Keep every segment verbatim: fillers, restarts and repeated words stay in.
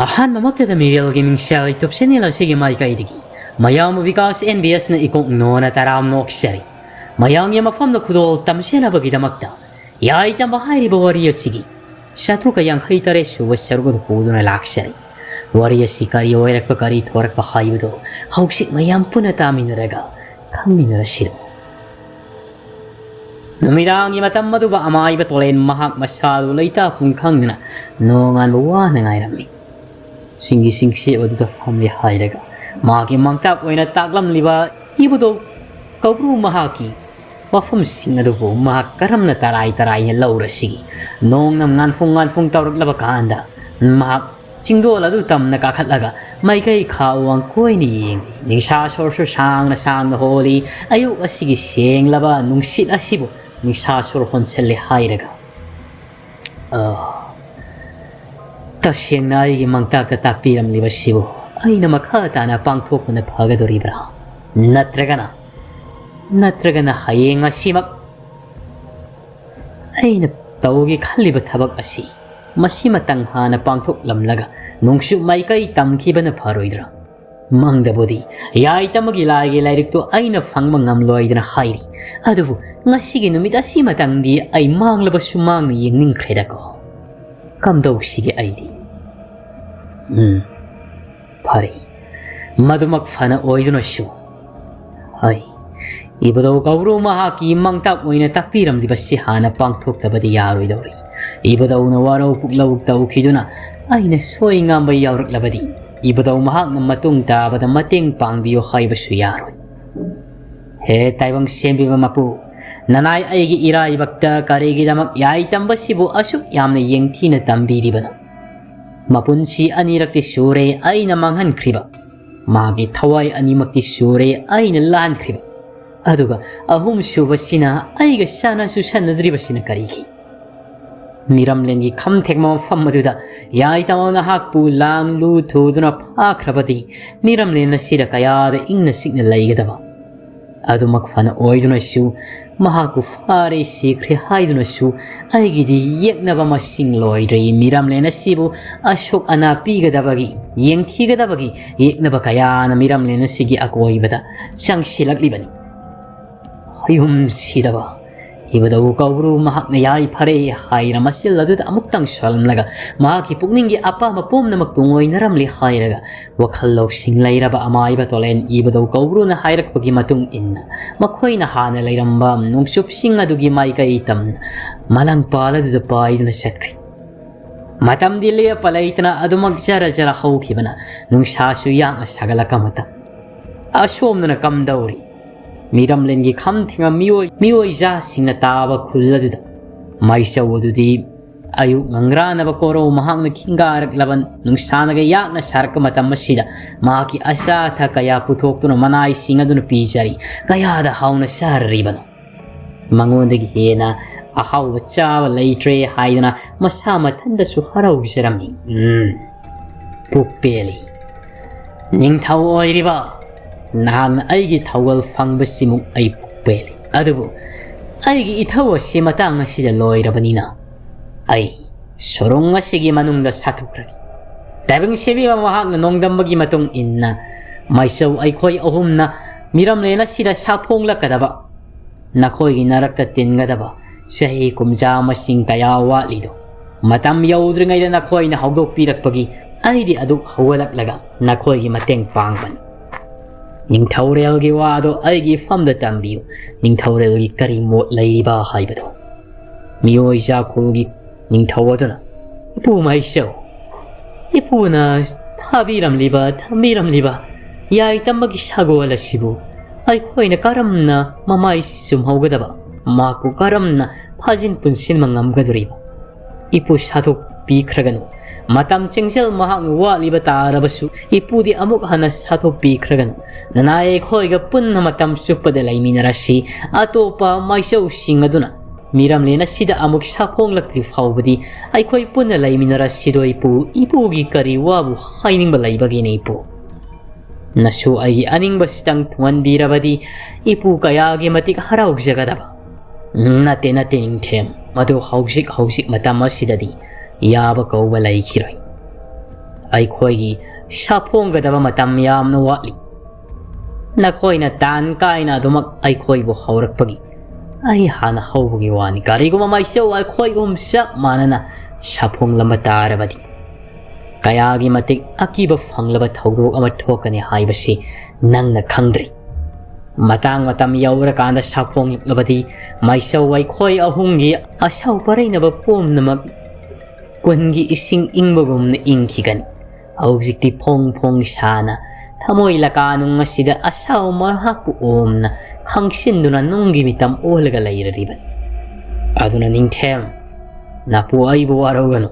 ꯑꯍꯥꯟꯕꯃꯛꯇꯗ ꯃꯤꯔꯦꯜꯒꯤ ꯃꯤꯡꯁꯦꯜ YouTube channel ꯑꯁꯤꯒꯤ ꯃꯥꯏꯀꯩꯗꯒꯤ ꯃꯌꯥꯝꯕꯨ ꯕꯤꯀꯥꯁ ꯑꯦꯟ ꯕꯤ ꯑꯦꯁꯅ ꯏꯀꯣꯛ ꯅꯣꯟꯅ ꯇꯔꯥꯝꯅ ꯑꯣꯛꯆꯔꯤ꯫ ꯃꯌꯥꯝꯒꯤ ꯃꯐꯝꯗ ꯈꯨꯗꯣꯜ ꯇꯝꯖꯅꯕꯒꯤꯗꯃꯛꯇ ꯌꯥꯏꯇꯝꯕ ꯍꯥꯏꯔꯤꯕ ꯋꯥꯔꯤ ꯑꯁꯤꯒꯤ ꯆꯥꯇ꯭ꯔꯨꯛꯀ ꯌꯥꯡꯈꯩ ꯇꯔꯦꯠ ꯁꯨꯕ ꯁꯔꯨꯛ ꯑꯗꯨ ꯄꯨꯗꯨꯅ ꯂꯥꯛꯆꯔꯤ꯫ ꯋꯥꯔꯤ ꯑꯁꯤ ꯀꯔꯤ ꯑꯣꯏꯔꯛꯄ, ꯀꯔꯤ ꯊꯣꯔꯛꯄ ꯍꯥꯏꯕꯗꯨ ꯍꯧꯖꯤꯛ ꯃꯌꯥꯝ ꯄꯨꯟꯅ ꯇꯥꯃꯤꯟꯅꯔꯒ ꯈꯪꯃꯤꯟꯅꯔꯁꯤꯔꯣ꯫ ꯅꯨꯃꯤꯗꯥꯡꯒꯤ ꯃꯇꯝ ꯑꯗꯨꯕꯨ ꯑꯃꯥꯏꯕ ꯇꯣꯂꯦꯟ ꯃꯍꯥꯛ ꯃꯁꯥꯗꯨ ꯂꯩꯇꯥꯐꯝ ꯈꯪꯗꯅ ꯅꯣꯡꯉꯥꯟꯕ ꯋꯥꯅ ꯉꯥꯏꯔꯝꯃꯤ꯫ ꯁꯤꯡꯒꯤ ꯁꯤꯡꯁꯦꯞ ꯑꯗꯨꯗ ꯐꯝꯂꯦ ꯍꯥꯏꯔꯒ ꯃꯍꯥꯛꯀꯤ ꯃꯥꯡꯇꯥꯛ ꯑꯣꯏꯅ ꯇꯥꯛꯂꯝꯂꯤꯕ ꯏꯕꯨꯙꯧ ꯀꯧꯕ꯭ꯔꯨ ꯃꯍꯥꯛꯀꯤ ꯋꯥꯐꯝꯁꯤꯡ ꯑꯗꯨꯕꯨ ꯃꯍꯥꯛ ꯀꯔꯝꯅ ꯇꯔꯥꯏ ꯇꯔꯥꯏꯅ ꯂꯧꯔꯁꯤꯒꯦ? ꯅꯣꯡꯅ ꯉꯥꯟꯐꯨꯡ ꯉꯥꯟꯐꯨꯡ ꯇꯧꯔꯛꯂꯕ ꯀꯥꯟꯗ ꯃꯍꯥꯛ ꯆꯤꯡꯗꯣꯜ ꯑꯗꯨ ꯇꯝꯅ ꯀꯥꯈꯠꯂꯒ ꯃꯥꯏꯀꯩ ꯈꯥ ꯋꯥꯡ ꯀꯣꯏꯅ ꯌꯦꯡꯂꯤ꯫ ꯅꯤꯡꯁꯥ ꯁꯣꯔꯁꯨ ꯁꯥꯡꯅ ꯁꯥꯡꯅ ꯍꯣꯜꯂꯤ꯫ ꯑꯌꯨꯛ ꯑꯁꯤꯒꯤ ꯁꯦꯡꯂꯕ ꯅꯨꯡꯁꯤꯠ ꯑꯁꯤꯕꯨ ꯅꯤꯡꯁꯥ ꯁꯣꯔ ꯍꯣꯟꯁꯤꯜꯂꯤ ꯍꯥꯏꯔꯒ, "ꯑ, ꯇꯁꯦꯡꯅ ꯑꯩꯒꯤ ꯃꯥꯡꯇꯥꯛꯇ ꯇꯥꯛꯄꯤꯔꯝꯂꯤꯕꯁꯤꯕꯨ ꯑꯩꯅ ꯃꯈꯥ ꯇꯥꯅ ꯄꯥꯡꯊꯣꯛꯄꯅ ꯐꯒꯗꯣꯔꯤꯕ꯭ꯔꯥ? ꯅꯠꯇ꯭ꯔꯒꯅ, ꯅꯠꯇ꯭ꯔꯒꯅ ꯍꯌꯦꯡ ꯉꯁꯤꯃꯛ ꯑꯩꯅ ꯇꯧꯒꯦ ꯈꯜꯂꯤꯕ ꯊꯕꯛ ꯑꯁꯤ ꯃꯁꯤꯃꯇꯪ ꯍꯥꯟꯅ ꯄꯥꯡꯊꯣꯛꯂꯝꯂꯒ ꯅꯣꯡꯆꯨꯞ ꯃꯥꯏꯀꯩ ꯇꯝꯈꯤꯕꯅ ꯐꯔꯣꯏꯗ꯭ꯔꯥ? ꯃꯪꯗꯕꯨꯗꯤ ꯌꯥꯏꯇꯃꯒꯤ ꯂꯥꯏꯒꯤ ꯂꯥꯏꯔꯤꯛꯇꯨ ꯑꯩꯅ ꯐꯪꯕ ꯉꯝꯂꯣꯏꯗꯅ ꯍꯥꯏꯔꯤ꯫ ꯑꯗꯨꯕꯨ ꯉꯁꯤꯒꯤ ꯅꯨꯃꯤꯠ ꯑꯁꯤꯃꯇꯪꯗꯤ ꯑꯩ ꯃꯥꯡꯂꯕꯁꯨ ꯃꯥꯡꯅ ꯌꯦꯡꯅꯤꯡꯈ꯭ꯔꯦꯗꯀꯣ꯫ ꯀꯝꯗꯧꯁꯤꯒꯦ ꯑꯩꯗꯤ? ꯎꯝ, ꯐꯔꯦ, ꯃꯗꯨꯃꯛ ꯐꯅ ꯑꯣꯏꯗꯨꯅꯁꯨ, ꯍꯣꯏ, ꯏꯕꯨꯙꯧ ꯀꯧꯕ꯭ꯔꯨ ꯃꯍꯥꯛꯀꯤ ꯃꯥꯡꯇꯥꯛ ꯑꯣꯏꯅ ꯇꯥꯛꯄꯤꯔꯝꯂꯤꯕꯁꯤ ꯍꯥꯟꯅ ꯄꯥꯡꯊꯣꯛꯇꯕꯗꯤ ꯌꯥꯔꯣꯏꯗꯧꯔꯤ꯫ ꯏꯕꯨꯙꯧꯅ ꯋꯥꯔꯧ ꯄꯨꯛꯂꯧ ꯇꯧꯈꯤꯗꯨꯅ ꯑꯩꯅ ꯁꯣꯏ ꯉꯥꯝꯕ ꯌꯥꯎꯔꯛꯂꯕꯗꯤ ꯏꯕꯨꯙꯧ ꯃꯍꯥꯛꯅ ꯃꯇꯨꯡ ꯇꯥꯕꯗ ꯃꯇꯦꯡ ꯄꯥꯡꯕꯤꯌꯨ ꯍꯥꯏꯕꯁꯨ ꯌꯥꯔꯣꯏ꯫ ꯍꯦ ꯇꯥꯏꯕꯪ ꯁꯦꯝꯕꯤꯕ ꯃꯄꯨ, ꯅꯅꯥꯏ ꯑꯩꯒꯤ ꯏꯔꯥꯏꯕꯛꯇ ꯀꯔꯤꯒꯤꯗꯃꯛ ꯌꯥꯏꯇꯝꯕꯁꯤꯕꯨ ꯑꯁꯨꯛ ꯌꯥꯝꯅ ꯌꯦꯡꯊꯤꯅ ꯇꯝꯕꯤꯔꯤꯕꯅꯣ? ꯃꯄꯨꯟꯁꯤ ꯑꯅꯤꯔꯛꯇꯤ ꯁꯨꯔꯦ ꯑꯩꯅ ꯃꯥꯡꯍꯟꯈ꯭ꯔꯤꯕ, ꯃꯥꯒꯤ ꯊꯋꯥꯏ ꯑꯅꯤꯃꯛꯇꯤ ꯁꯨꯔꯦ ꯑꯩꯅ ꯂꯥꯟꯈ꯭ꯔꯤꯕ, ꯑꯗꯨꯒ ꯑꯍꯨꯝꯁꯨꯕꯁꯤꯅ ꯑꯩꯒ ꯆꯥꯟꯅ ꯆꯨꯁꯟꯅꯗ꯭ꯔꯤꯕꯁꯤꯅ ꯀꯔꯤꯒꯤ? ꯃꯤꯔꯝꯂꯦꯟꯒꯤ ꯈꯝ ꯊꯦꯛꯄ ꯃꯐꯝ ꯑꯗꯨꯗ ꯌꯥꯏꯇꯝꯕ ꯅꯍꯥꯛꯄꯨ ꯂꯥꯡꯂꯨ ꯊꯨꯗꯨꯅ ꯐꯥꯈ꯭ꯔꯕꯗꯤ ꯃꯤꯔꯝꯂꯦꯟ ꯑꯁꯤꯗ ꯀꯌꯥꯗ ꯏꯪꯅ ꯆꯤꯛꯅ ꯂꯩꯒꯗꯕ? ꯑꯗꯨꯃꯛ ꯐꯅ ꯑꯣꯏꯗꯨꯅꯁꯨ, ꯃꯍꯥꯛꯄꯨ ꯐꯥꯔꯦ, ꯁꯤꯈ꯭ꯔꯦ ꯍꯥꯏꯗꯨꯅꯁꯨ ꯑꯩꯒꯤꯗꯤ ꯌꯦꯛꯅꯕ ꯃꯁꯤꯡ ꯂꯣꯏꯗ꯭ꯔꯦ꯫ ꯃꯤꯔꯝꯂꯦꯟ ꯑꯁꯤꯕꯨ ꯑꯁꯣꯛ ꯑꯅꯥ ꯄꯤꯒꯗꯕꯒꯤ, ꯌꯦꯡꯊꯤꯒꯗꯕꯒꯤ ꯌꯦꯛꯅꯕ ꯀꯌꯥꯅ ꯃꯤꯔꯝꯂꯦꯟ ꯑꯁꯤꯒꯤ ꯑꯀꯣꯏꯕꯗ ꯆꯪꯁꯤꯜꯂꯛꯂꯤꯕꯅꯤ꯫ ꯌꯨꯝ ꯁꯤꯗꯕ ꯏꯕꯨꯙꯧ ꯀꯧꯕ꯭ꯔꯨ ꯃꯍꯥꯛꯅ ꯌꯥꯏꯐꯔꯦ ꯍꯥꯏꯅ ꯃꯆꯤꯜ ꯑꯗꯨꯗ ꯑꯃꯨꯛꯇꯪ ꯁꯣꯜꯂꯝꯂꯒ, ꯃꯍꯥꯛꯀꯤ ꯄꯨꯛꯅꯤꯡꯒꯤ ꯑꯄꯥꯝꯕ ꯄꯨꯝꯅꯃꯛ ꯇꯨꯡꯑꯣꯏꯅꯔꯝꯂꯦ ꯍꯥꯏꯔꯒ, ꯋꯥꯈꯜ ꯂꯧꯁꯤꯡ ꯂꯩꯔꯕ ꯑꯃꯥꯏꯕ ꯇꯣꯂꯦꯟ ꯏꯕꯨꯙꯧ ꯀꯧꯕ꯭ꯔꯨꯅ ꯍꯥꯏꯔꯛꯄꯒꯤ ꯃꯇꯨꯡ ꯏꯟꯅ, ꯃꯈꯣꯏꯅ ꯍꯥꯟꯅ ꯂꯩꯔꯝꯕ ꯅꯣꯡꯆꯨꯞꯁꯤꯡ ꯑꯗꯨꯒꯤ ꯃꯥꯏꯀꯩ ꯇꯝꯅ ꯃꯂꯪꯄꯥꯜ ꯑꯗꯨꯗ ꯄꯥꯏꯗꯨꯅ ꯆꯠꯈ꯭ꯔꯦ꯫ ꯃꯇꯝꯗꯤ ꯂꯦꯞꯄ ꯂꯩꯇꯅ ꯑꯗꯨꯃꯛ ꯖꯔ ꯖꯔ ꯍꯧꯈꯤꯕꯅ, ꯅꯨꯡꯁꯥꯁꯨ ꯌꯥꯡꯅ ꯁꯥꯒꯠꯂꯛꯄ ꯃꯇꯝ꯫ ꯑꯁꯣꯝꯗꯅ ꯀꯝꯗꯧꯔꯤ? ꯃꯤꯔꯝꯂꯦꯟꯒꯤ ꯈꯝ ꯊꯦꯡꯕ ꯃꯤꯑꯣꯏ, ꯃꯤꯑꯣꯏꯖꯥꯁꯤꯡꯅ ꯇꯥꯕ ꯈꯨꯜ ꯑꯗꯨꯗ ꯃꯥꯏꯆꯧ ꯑꯗꯨꯗꯤ ꯑꯌꯨꯛ ꯉꯪꯒ꯭ꯔꯥꯅꯕ ꯀꯣꯔꯧ ꯃꯍꯥꯛꯅ ꯈꯤꯡꯒꯥꯔꯛꯂꯕ ꯅꯨꯡꯁꯥꯅꯒ ꯌꯥꯛꯅ ꯁꯥꯔꯛꯄ ꯃꯇꯝ ꯑꯁꯤꯗ ꯃꯍꯥꯛꯀꯤ ꯑꯆꯥ ꯑꯊꯛ ꯀꯌꯥ ꯄꯨꯊꯣꯛꯇꯨꯅ ꯃꯅꯥꯏꯁꯤꯡ ꯑꯗꯨꯅ ꯄꯤꯖꯔꯤ, ꯀꯌꯥꯗ ꯍꯥꯎꯅ ꯆꯥꯔꯤꯕꯅꯣ꯫ ꯃꯉꯣꯟꯗꯒꯤ ꯍꯦꯟꯅ ꯑꯍꯥꯎꯕ ꯆꯥꯕ ꯂꯩꯇ꯭ꯔꯦ ꯍꯥꯏꯗꯅ ꯃꯁꯥ ꯃꯊꯟꯇꯁꯨ ꯍꯔꯥꯎꯖꯔꯝꯃꯤ꯫ ꯎꯝ, ꯄꯨꯛꯄꯦꯜꯂꯤ꯫ ꯅꯤꯡꯊꯧ ꯑꯣꯏꯔꯤꯕ ꯅꯍꯥꯛꯅ ꯑꯩꯒꯤ ꯊꯧꯒꯜ ꯐꯪꯕꯁꯤꯃꯨꯛ ꯑꯩ ꯄꯨꯛꯄꯦꯜꯂꯤ꯫ ꯑꯗꯨꯕꯨ ꯑꯩꯒꯤ ꯏꯊꯧ ꯑꯁꯤ ꯃꯇꯥꯡ ꯑꯁꯤꯗ ꯂꯣꯏꯔꯕꯅꯤꯅ, ꯑꯩ ꯁꯨꯔꯨꯡ ꯑꯁꯤꯒꯤ ꯃꯅꯨꯡꯗ ꯁꯥꯊꯨꯈ꯭ꯔꯒꯦ꯫ ꯇꯥꯏꯕꯪ ꯁꯦꯝꯕꯤꯕ ꯃꯍꯥꯛꯅ ꯅꯣꯡꯗꯝꯕꯒꯤ ꯃꯇꯨꯡ ꯏꯟꯅ, ꯃꯥꯏꯆꯧ ꯑꯩꯈꯣꯏ ꯑꯍꯨꯝꯅ ꯃꯤꯔꯝꯂꯦꯟ ꯑꯁꯤꯗ ꯁꯥꯐꯣꯡꯂꯛꯀꯗꯕ, ꯅꯈꯣꯏꯒꯤ ꯅꯔꯛꯇ ꯇꯤꯟꯒꯗꯕ ꯆꯍꯤ ꯀꯨꯝꯖꯥ ꯃꯁꯤꯡ ꯀꯌꯥ ꯋꯥꯠꯂꯤꯗꯣ, ꯃꯇꯝ ꯌꯧꯗ꯭ꯔꯤꯉꯩꯗ ꯅꯈꯣꯏꯅ ꯍꯧꯗꯣꯛꯄꯤꯔꯛꯄꯒꯤ ꯑꯩꯗꯤ ꯑꯗꯨꯛ ꯍꯧꯒꯠꯂꯛꯂꯒ ꯅꯈꯣꯏꯒꯤ ꯃꯇꯦꯡ ꯄꯥꯡꯕꯅꯤ꯫ ꯅꯤꯡꯊꯧꯔꯦꯜꯒꯤ ꯋꯥꯗꯣ ꯑꯩꯒꯤ ꯏꯐꯝꯗ ꯇꯝꯕꯤꯌꯨ꯫ ꯅꯤꯡꯊꯧꯔꯦꯜꯒꯤ ꯀꯔꯤ ꯃꯣꯠ ꯂꯩꯔꯤꯕ ꯍꯥꯏꯕꯗꯣ꯫ ꯃꯤꯑꯣꯏ ꯖꯥꯈꯨꯜꯒꯤ ꯅꯤꯡꯊꯧ ꯑꯗꯨꯅ, "ꯏꯄꯨ ꯃꯥꯏꯆꯧ, ꯏꯄꯨꯅ ꯊꯥꯕꯤꯔꯝꯂꯤꯕ, ꯊꯝꯕꯤꯔꯝꯂꯤꯕ ꯌꯥꯏ ꯇꯝꯕꯒꯤ ꯁꯒꯣꯜ ꯑꯁꯤꯕꯨ ꯑꯩꯈꯣꯏꯅ ꯀꯔꯝꯅ ꯃꯃꯥꯏ ꯆꯨꯝꯍꯧꯒꯗꯕ? ꯃꯍꯥꯛꯄꯨ ꯀꯔꯝꯅ ꯐꯥꯖꯤꯟ ꯄꯨꯟꯁꯤꯟꯕ ꯉꯝꯒꯗꯧꯔꯤꯕ? ꯏꯄꯨ ꯁꯥꯊꯣꯛꯄꯤꯈ꯭ꯔꯒꯅꯨ꯫ ꯃꯇꯝ ꯆꯦꯡꯖꯦꯜ ꯃꯍꯥꯛꯅ ꯋꯥꯠꯂꯤꯕ ꯇꯥꯔꯕꯁꯨ, ꯏꯄꯨꯗꯤ ꯑꯃꯨꯛ ꯍꯟꯅ ꯁꯥꯊꯣꯛꯄꯤꯈ꯭ꯔꯒꯅꯨ꯫ ꯅꯅꯥꯏ ꯑꯩꯈꯣꯏꯒ ꯄꯨꯟꯅ ꯃꯇꯝ ꯆꯨꯞꯄꯗ ꯂꯩꯃꯤꯟꯅꯔꯁꯤ꯫ ꯑꯇꯣꯞꯄ ꯃꯥꯏꯆꯧꯁꯤꯡ ꯑꯗꯨꯅ ꯃꯤꯔꯝꯂꯦꯟ ꯑꯁꯤꯗ ꯑꯃꯨꯛ ꯁꯥꯐꯣꯡꯂꯛꯇ꯭ꯔꯤ ꯐꯥꯎꯕꯗꯤ ꯑꯩꯈꯣꯏ ꯄꯨꯟꯅ ꯂꯩꯃꯤꯟꯅꯔꯁꯤꯗꯣ ꯏꯄꯨ꯫ ꯏꯄꯨꯒꯤ ꯀꯔꯤ ꯋꯥꯕꯨ ꯍꯥꯏꯅꯤꯡꯕ ꯂꯩꯕꯒꯦꯅꯦ ꯏꯄꯨ?" ꯅꯁꯨ ꯑꯩꯒꯤ ꯑꯅꯤꯡꯕꯁꯤꯇꯪ ꯊꯨꯡꯍꯟꯕꯤꯔꯕꯗꯤ ꯏꯄꯨ ꯀꯌꯥꯒꯤ ꯃꯇꯤꯛ ꯍꯔꯥꯎꯖꯒꯗꯕ꯫ ꯅꯠꯇꯦ, ꯅꯠꯇꯦ, ꯅꯤꯡꯊꯦꯝ꯫ ꯃꯗꯨ ꯍꯧꯖꯤꯛ, ꯍꯧꯖꯤꯛ ꯃꯇꯝ ꯑꯁꯤꯗꯗꯤ ꯌꯥꯕ ꯀꯧꯕ ꯂꯩꯈꯤꯔꯣꯏ꯫ ꯑꯩꯈꯣꯏꯒꯤ ꯁꯥꯐꯣꯡꯒꯗꯕ ꯃꯇꯝ ꯌꯥꯝꯅ ꯋꯥꯠꯂꯤ꯫ ꯅꯈꯣꯏꯅ ꯇꯥꯟ ꯀꯥꯏꯅ ꯑꯗꯨꯃꯛ ꯑꯩꯈꯣꯏꯕꯨ ꯍꯧꯔꯛꯄꯒꯤ ꯑꯩ ꯍꯥꯟꯅ ꯍꯧꯕꯒꯤ ꯋꯥꯅꯤ꯫ ꯀꯔꯤꯒꯨꯝꯕ ꯃꯥꯏꯆꯧ ꯑꯩꯈꯣꯏꯒꯨꯝ ꯆꯞ ꯃꯥꯟꯅꯅ ꯁꯥꯐꯣꯡꯂꯝꯕ ꯇꯥꯔꯕꯗꯤ ꯀꯌꯥꯒꯤ ꯃꯇꯤꯛ ꯑꯀꯤꯕ ꯐꯪꯂꯕ ꯊꯧꯗꯣꯛ ꯑꯃ ꯊꯣꯛꯀꯅꯤ ꯍꯥꯏꯕꯁꯤ ꯅꯪꯅ ꯈꯪꯗ꯭ꯔꯤ꯫ ꯃꯇꯥꯡ ꯃꯇꯝ ꯌꯧꯔꯀꯥꯟꯗ ꯁꯥꯐꯣꯡꯂꯛꯂꯕꯗꯤ ꯃꯥꯏꯆꯧ ꯑꯩꯈꯣꯏ ꯑꯍꯨꯝꯒꯤ ꯑꯁꯥꯎ ꯄꯔꯩꯅꯕ ꯄꯨꯝꯅꯃꯛ ꯀꯨꯟꯒꯤ ꯏꯁꯤꯡ ꯏꯪꯕꯒꯨꯝꯅ ꯏꯪꯈꯤꯒꯅꯤ꯫ ꯍꯧꯖꯤꯛꯇꯤ ꯐꯣꯡ ꯐꯣꯡ ꯁꯥꯅ ꯊꯃꯣꯏ ꯂꯀꯥꯅꯨꯡ ꯑꯁꯤꯗ ꯑꯁꯥꯎ ꯃꯍꯥꯛꯄꯨ ꯑꯣꯝꯅ ꯈꯪꯁꯤꯟꯗꯨꯅ ꯅꯨꯡꯒꯤ ꯃꯤꯇꯝ ꯑꯣꯜꯂꯒ ꯂꯩꯔꯔꯤꯕꯅꯤ꯫ ꯑꯗꯨꯅ ꯅꯤꯡꯊꯦꯝ, ꯅꯄꯨ ꯑꯩꯕꯨ ꯋꯥꯔꯧꯒꯅꯨ꯫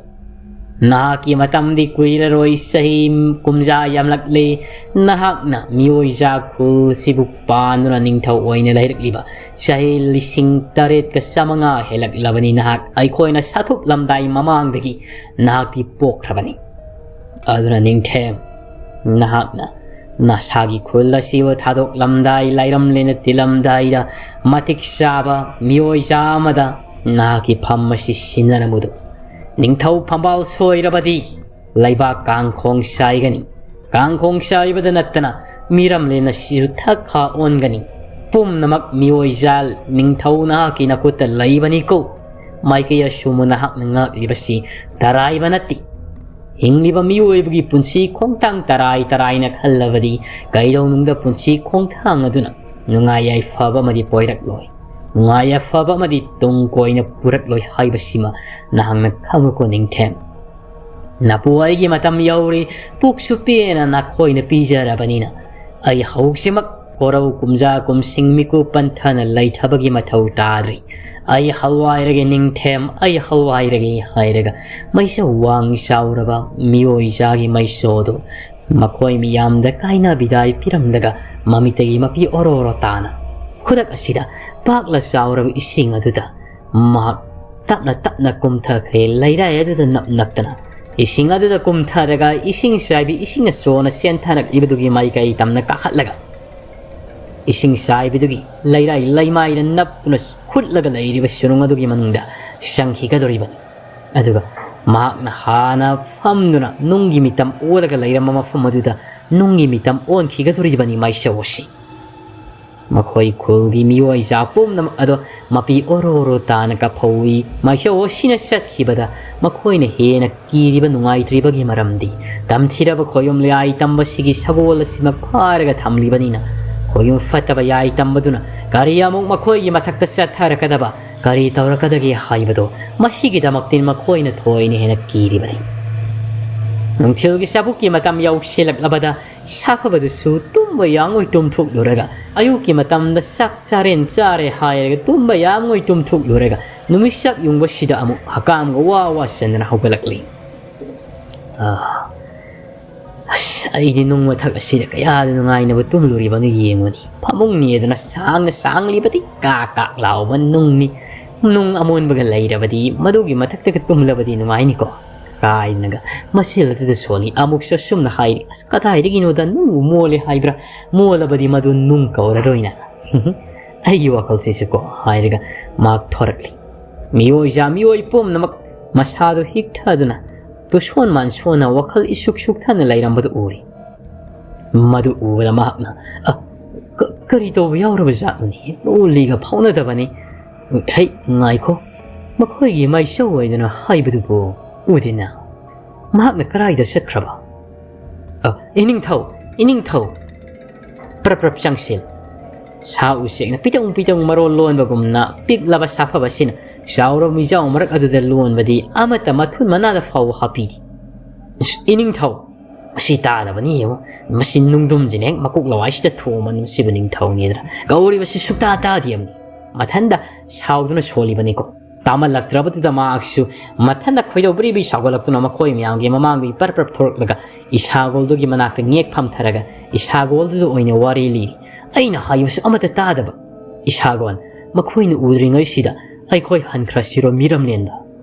ꯅꯍꯥꯛꯀꯤ ꯃꯇꯝꯗꯤ ꯀꯨꯏꯔꯔꯣꯏ, ꯆꯍꯤ ꯀꯨꯝꯖꯥ ꯌꯥꯝꯂꯛꯂꯦ꯫ ꯅꯍꯥꯛꯅ ꯃꯤꯑꯣꯏ ꯖꯥꯈꯨꯜꯁꯤꯕꯨ ꯄꯥꯟꯗꯨꯅ ꯅꯤꯡꯊꯧ ꯑꯣꯏꯅ ꯂꯩꯔꯛꯂꯤꯕ ꯆꯍꯤ ꯂꯤꯁꯤꯡ ꯇꯔꯦꯠꯀ ꯆꯥꯃꯉꯥ ꯍꯦꯜꯂꯛꯂꯕꯅꯤ꯫ ꯅꯍꯥꯛ ꯑꯩꯈꯣꯏꯅ ꯁꯥꯊꯨꯞꯂꯝꯗꯥꯏ ꯃꯃꯥꯡꯗꯒꯤ ꯅꯍꯥꯛꯇꯤ ꯄꯣꯛꯈ꯭ꯔꯕꯅꯤ꯫ ꯑꯗꯨꯅ ꯅꯤꯡꯊꯦꯝ, ꯅꯍꯥꯛꯅ ꯅꯁꯥꯒꯤ ꯈꯨꯜ ꯑꯁꯤꯕꯨ ꯊꯥꯗꯣꯛꯂꯝꯗꯥꯏ, ꯂꯥꯏꯔꯝꯂꯦꯅ ꯇꯤꯜꯂꯝꯗꯥꯏꯗ ꯃꯇꯤꯛ ꯆꯥꯕ ꯃꯤꯑꯣꯏ ꯆꯥ ꯑꯃꯗ ꯅꯍꯥꯛꯀꯤ ꯐꯝ ꯑꯁꯤ ꯁꯤꯟꯅꯔꯝꯃꯨꯗꯨ꯫ ꯅꯤꯡꯊꯧ ꯐꯝꯕꯥꯜ ꯁꯣꯏꯔꯕꯗꯤ ꯂꯩꯕꯥꯛ ꯀꯥꯡꯈꯣꯡ ꯆꯥꯏꯒꯅꯤ꯫ ꯀꯥꯡꯈꯣꯡ ꯆꯥꯏꯕꯗ ꯅꯠꯇꯅ ꯃꯤꯔꯝꯂꯦꯟ ꯑꯁꯤꯁꯨ ꯊꯛ ꯈꯥ ꯑꯣꯟꯒꯅꯤ꯫ ꯄꯨꯝꯅꯃꯛ ꯃꯤꯑꯣꯏꯖꯥꯜ ꯅꯤꯡꯊꯧ ꯅꯍꯥꯛꯀꯤ ꯅꯈꯨꯠꯇ ꯂꯩꯕꯅꯤꯀꯣ꯫ ꯃꯥꯏꯀꯩ ꯑꯁꯨꯝꯕ ꯅꯍꯥꯛꯅ ꯉꯥꯛꯂꯤꯕꯁꯤ ꯇꯔꯥꯏꯕ ꯅꯠꯇꯦ꯫ ꯍꯤꯡꯂꯤꯕ ꯃꯤꯑꯣꯏꯕꯒꯤ ꯄꯨꯟꯁꯤ ꯈꯣꯡꯊꯥꯡ ꯇꯔꯥꯏ ꯇꯔꯥꯏꯅ ꯈꯜꯂꯕꯗꯤ ꯀꯩꯗꯧꯅꯨꯡꯗ ꯄꯨꯟꯁꯤ ꯈꯣꯡꯊꯥꯡ ꯑꯗꯨꯅ ꯅꯨꯡꯉꯥꯏ ꯌꯥꯏꯐꯕ ꯑꯃꯗꯤ ꯄꯣꯏꯔꯛꯂꯣꯏ꯫ ꯅꯨꯡꯉꯥꯏ ꯌꯥꯏꯐꯕ ꯑꯃꯗꯤ ꯇꯨꯡ ꯀꯣꯏꯅ ꯄꯨꯔꯛꯂꯣꯏ ꯍꯥꯏꯕꯁꯤꯃ ꯅꯍꯥꯛꯅ ꯈꯪꯉꯨꯀꯣ ꯅꯤꯡꯊꯦꯝ꯫ ꯅꯄꯨ ꯑꯩꯒꯤ ꯃꯇꯝ ꯌꯧꯔꯦ, ꯄꯨꯛꯁꯨ ꯄꯦꯟꯅ ꯅꯈꯣꯏꯅ ꯄꯤꯖꯔꯕꯅꯤꯅ꯫ ꯑꯩ ꯍꯧꯖꯤꯛꯃꯛ ꯀꯣꯔꯧ ꯀꯨꯝꯖꯥ ꯀꯨꯝꯁꯤꯡ ꯃꯤꯀꯨꯞ ꯄꯟꯊꯅ ꯂꯩꯊꯕꯒꯤ ꯃꯊꯧ ꯇꯥꯗ꯭ꯔꯤ꯫ ꯑꯩ ꯍꯜꯋꯥꯏꯔꯒꯦ ꯅꯤꯡꯊꯦꯝ, ꯑꯩ ꯍꯜꯋꯥꯏꯔꯒꯦ ꯍꯥꯏꯔꯒ ꯃꯩꯁꯧ ꯋꯥꯡ ꯆꯥꯎꯔꯕ ꯃꯤꯑꯣꯏ ꯖꯥꯒꯤ ꯃꯩꯁꯣꯗꯨ ꯃꯈꯣꯏ ꯃꯤꯌꯥꯝꯗ ꯀꯥꯏꯅ ꯕꯤꯗꯥꯏ ꯄꯤꯔꯝꯂꯒ ꯃꯃꯤꯠꯇꯒꯤ ꯃꯄꯤ ꯑꯣꯔꯣ ꯑꯣꯔꯣ ꯇꯥꯅ ꯈꯨꯗꯛ ꯑꯁꯤꯗ ꯄꯥꯛꯂ ꯆꯥꯎꯔꯕ ꯏꯁꯤꯡ ꯑꯗꯨꯗ ꯃꯍꯥꯛ ꯇꯞꯅ ꯇꯞꯅ ꯀꯨꯝꯊꯈ꯭ꯔꯦ꯫ ꯂꯩꯔꯥꯏ ꯑꯗꯨꯗ ꯅꯞ ꯅꯞꯇꯅ ꯏꯁꯤꯡ ꯑꯗꯨꯗ ꯀꯨꯝꯊꯔꯒ ꯏꯁꯤꯡ ꯆꯥꯏꯕꯤ ꯏꯁꯤꯡꯅ ꯆꯣꯟꯅ ꯆꯦꯟꯊꯔꯛꯂꯤꯕꯗꯨꯒꯤ ꯃꯥꯏꯀꯩ ꯇꯝꯅ ꯀꯥꯈꯠꯂꯒ ꯏꯁꯤꯡ ꯆꯥꯏꯕꯤꯗꯨꯒꯤ ꯂꯩꯔꯥꯏ ꯂꯩꯃꯥꯏꯗ ꯅꯞꯇꯨꯅ ꯍꯨꯠꯂꯒ ꯂꯩꯔꯤꯕ ꯁꯨꯔꯨꯡ ꯑꯗꯨꯒꯤ ꯃꯅꯨꯡꯗ ꯆꯪꯈꯤꯒꯗꯧꯔꯤꯕꯅꯤ꯫ ꯑꯗꯨꯒ ꯃꯍꯥꯛꯅ ꯍꯥꯟꯅ ꯐꯝꯗꯨꯅ ꯅꯨꯡꯒꯤ ꯃꯤꯇꯝ ꯑꯣꯜꯂꯒ ꯂꯩꯔꯝꯕ ꯃꯐꯝ ꯑꯗꯨꯗ ꯅꯨꯡꯒꯤ ꯃꯤꯇꯝ ꯑꯣꯟꯈꯤꯒꯗꯧꯔꯤꯕꯅꯤ ꯃꯥꯏꯁꯧ ꯑꯁꯤ꯫ ꯃꯈꯣꯏ ꯈꯨꯜꯒꯤ ꯃꯤꯑꯣꯏ ꯖꯥꯠ ꯄꯨꯝꯅꯃꯛ ꯑꯗꯣ ꯃꯄꯤ ꯑꯣꯔꯣ ꯑꯣꯔꯣ ꯇꯥꯅ ꯀꯥꯞꯍꯧꯏ꯫ ꯃꯥꯏꯁꯧ ꯑꯁꯤꯅ ꯆꯠꯈꯤꯕꯗ ꯃꯈꯣꯏꯅ ꯍꯦꯟꯅ ꯀꯤꯔꯤꯕ ꯅꯨꯡꯉꯥꯏꯇ꯭ꯔꯤꯕꯒꯤ ꯃꯔꯝꯗꯤ ꯇꯝꯊꯤꯔꯕ ꯈꯣꯌꯨꯝ ꯌꯥꯏ ꯇꯝꯕꯁꯤꯒꯤ ꯁꯒꯣꯜ ꯑꯁꯤꯃꯛ ꯐꯥꯔꯒ ꯊꯝꯂꯤꯕꯅꯤꯅ ꯈꯣꯌꯨꯝ ꯐꯠꯇꯕ ꯌꯥꯏ ꯇꯝꯕꯗꯨꯅ ꯀꯔꯤ ꯑꯃꯨꯛ ꯃꯈꯣꯏꯒꯤ ꯃꯊꯛꯇ ꯆꯠꯊꯔꯛꯀꯗꯕ ꯀꯔꯤ ꯇꯧꯔꯛꯀꯗꯒꯦ ꯍꯥꯏꯕꯗꯣ ꯃꯁꯤꯒꯤꯗꯃꯛꯇꯤ ꯃꯈꯣꯏꯅ ꯊꯣꯏꯅ ꯍꯦꯟꯅ ꯀꯤꯔꯤꯕꯅꯤ꯫ ꯅꯨꯡꯊꯤꯜꯒꯤ ꯆꯥꯕꯨꯛꯀꯤ ꯃꯇꯝ ꯌꯧꯁꯤꯜꯂꯛꯂꯕꯗ ꯁꯥꯐꯕꯗꯨꯁꯨ ꯇꯨꯝꯕ ꯌꯥꯡꯉꯣꯏ ꯇꯨꯝꯊꯣꯛꯂꯨꯔꯒ ꯑꯌꯨꯛꯀꯤ ꯃꯇꯝꯗ ꯆꯥꯛ ꯆꯥꯔꯦꯟ ꯆꯥꯔꯦ ꯍꯥꯏꯔꯒ ꯇꯨꯝꯕ ꯌꯥꯡꯉꯣꯏ ꯇꯨꯝꯊꯣꯛꯂꯨꯔꯒ ꯅꯨꯃꯤꯠ ꯆꯥꯛ ꯌꯨꯡꯕꯁꯤꯗ ꯑꯃꯨꯛ ꯍꯀꯥꯝꯒ ꯋꯥ ꯋꯥ ꯆꯟꯗꯅ ꯍꯧꯒꯠꯂꯛꯂꯤ꯫ ꯑꯥ, ꯑꯁ, ꯑꯩꯗꯤ ꯅꯨꯡ ꯃꯊꯛ ꯑꯁꯤꯗ ꯀꯌꯥꯗ ꯅꯨꯡꯉꯥꯏꯅꯕ ꯇꯨꯝꯂꯨꯔꯤꯕꯅꯣ ꯌꯦꯡꯉꯨꯅꯤ꯫ ꯐꯃꯨꯡꯅꯦꯗꯅ ꯁꯥꯡꯅ ꯁꯥꯡꯂꯤꯕꯗꯤ ꯀꯥꯛ ꯀꯥꯛ ꯂꯥꯎꯕ ꯅꯨꯡꯅꯤ꯫ ꯅꯨꯡ ꯑꯃꯣꯟꯕꯒ ꯂꯩꯔꯕꯗꯤ ꯃꯗꯨꯒꯤ ꯃꯊꯛꯇꯒ ꯇꯨꯝꯂꯕꯗꯤ ꯅꯨꯡꯉꯥꯏꯅꯤꯀꯣ꯫ ꯀꯥꯏꯅꯒ ꯃꯁꯦꯜ ꯑꯗꯨꯗ ꯁꯣꯜꯂꯤ꯫ ꯑꯃꯨꯛꯁꯨ ꯑꯁꯨꯝꯅ ꯍꯥꯏꯔꯤ, "ꯑꯁ, ꯀꯗꯥꯏꯗꯒꯤꯅꯣꯗ ꯅꯨꯡꯕꯨ ꯃꯣꯜꯂꯦ ꯍꯥꯏꯕ꯭ꯔꯥ? ꯃꯣꯜꯂꯕꯗꯤ ꯃꯗꯨ ꯅꯨꯡ ꯀꯧꯔꯔꯣꯏꯅ꯫ ꯑꯩꯒꯤ ꯋꯥꯈꯜꯁꯤꯁꯨꯀꯣ" ꯍꯥꯏꯔꯒ ꯃꯍꯥꯛ ꯊꯣꯔꯛꯂꯤ꯫ ꯃꯤꯑꯣꯏꯖꯥ ꯃꯤꯑꯣꯏ ꯄꯨꯝꯅꯃꯛ ꯃꯁꯥꯗꯨ ꯍꯤꯛꯊꯗꯨꯅ ꯇꯨꯁꯣꯟ ꯃꯥꯟꯁꯣꯟꯅ ꯋꯥꯈꯜ ꯏꯁꯨꯛ ꯁꯨꯛꯊꯅ ꯂꯩꯔꯝꯕꯗꯨ ꯎꯔꯤ꯫ ꯃꯗꯨ ꯎꯕꯗ ꯃꯍꯥꯛꯅ, "ꯑ, ꯀ-, ꯀꯔꯤ ꯇꯧꯕ ꯌꯥꯎꯔꯕ ꯖꯥꯠꯅꯣꯅꯦ? ꯂꯣꯜꯂꯤꯒ ꯐꯥꯎꯅꯗꯕꯅꯤ꯫ ꯍꯩ, ꯉꯥꯏꯈꯣ, ꯃꯈꯣꯏꯒꯤ ꯃꯥꯏꯆꯧ ꯑꯣꯏꯗꯅ ꯍꯥꯏꯕꯗꯨꯕꯨ ꯎꯗꯦꯅ꯫ ꯃꯍꯥꯛꯅ ꯀꯔꯥꯏꯗ ꯆꯠꯈ꯭ꯔꯕ? ꯑ, ꯏꯅꯤꯡꯊꯧ, ꯏꯅꯤꯡꯊꯧ!" ꯄ꯭ꯔꯞ ꯄ꯭ꯔꯞ ꯆꯪꯁꯤꯜ꯫ ꯁꯥ ꯎꯆꯦꯛꯅ ꯄꯤꯇꯧ ꯄꯤꯇꯧ ꯃꯔꯣꯜ ꯂꯣꯟꯕꯒꯨꯝꯅ ꯄꯤꯛꯂꯕ ꯁꯥꯐꯕꯁꯤꯅ ꯆꯥꯎꯔꯕ ꯃꯤꯖꯥꯎ ꯃꯔꯛ ꯑꯗꯨꯗ ꯂꯣꯟꯕꯗꯤ ꯑꯃꯠꯇ ꯃꯊꯨꯟ ꯃꯅꯥꯗ ꯐꯥꯎꯕ ꯍꯥꯞꯄꯤꯗꯦ꯫ "ꯏꯁ, ꯏꯅꯤꯡꯊꯧ, ꯃꯁꯤ ꯇꯥꯗꯕꯅꯤ ꯌꯦꯡꯉꯨ꯫ ꯃꯁꯤ ꯅꯨꯡꯗꯨꯝꯁꯤꯅ ꯍꯦꯛ ꯃꯀꯣꯛ ꯂꯋꯥꯏꯁꯤꯗ ꯊꯣꯝꯃꯅꯤ, ꯃꯁꯤꯕꯨ ꯅꯤꯡꯊꯧꯅꯤꯗꯅ ꯀꯧꯔꯤꯕꯁꯤ ꯁꯨꯛꯇꯥ ꯇꯥꯗꯦ ꯑꯃꯅꯤ꯫" ꯃꯊꯟꯗ ꯁꯥꯎꯗꯨꯅ ꯁꯣꯜꯂꯤꯕꯅꯤꯀꯣ꯫ ꯇꯥꯃꯜꯂꯛꯇ꯭ꯔꯕꯗꯨꯗ ꯃꯍꯥꯛꯁꯨ ꯃꯊꯟꯗ ꯈꯣꯏꯗꯧ ꯕ꯭ꯔꯤ ꯕ꯭ꯔꯤ ꯁꯥꯎꯒꯠꯂꯛꯇꯨꯅ ꯃꯈꯣꯏ ꯃꯌꯥꯝꯒꯤ ꯃꯃꯥꯡꯗꯒꯤ ꯄꯔꯞ ꯄꯔꯞ ꯊꯣꯔꯛꯂꯒ ꯏꯁꯥꯒꯣꯜꯗꯨꯒꯤ ꯃꯅꯥꯛꯇ ꯉꯦꯛ ꯐꯝꯊꯔꯒ ꯏꯁꯥꯒꯣꯜꯗꯨꯗ ꯑꯣꯏꯅ ꯋꯥꯔꯤ ꯂꯤꯔꯤ꯫ "ꯑꯩꯅ ꯍꯥꯏꯕꯁꯨ ꯑꯃꯠꯇ ꯇꯥꯗꯕ꯫ ꯏꯁꯥꯒꯣꯜ, ꯃꯈꯣꯏꯅ ꯎꯗ꯭ꯔꯤꯉꯩꯁꯤꯗ ꯑꯩꯈꯣꯏ ꯍꯟꯈ꯭ꯔꯁꯤꯔꯣ ꯃꯤꯔꯝꯂꯦꯟꯗ?"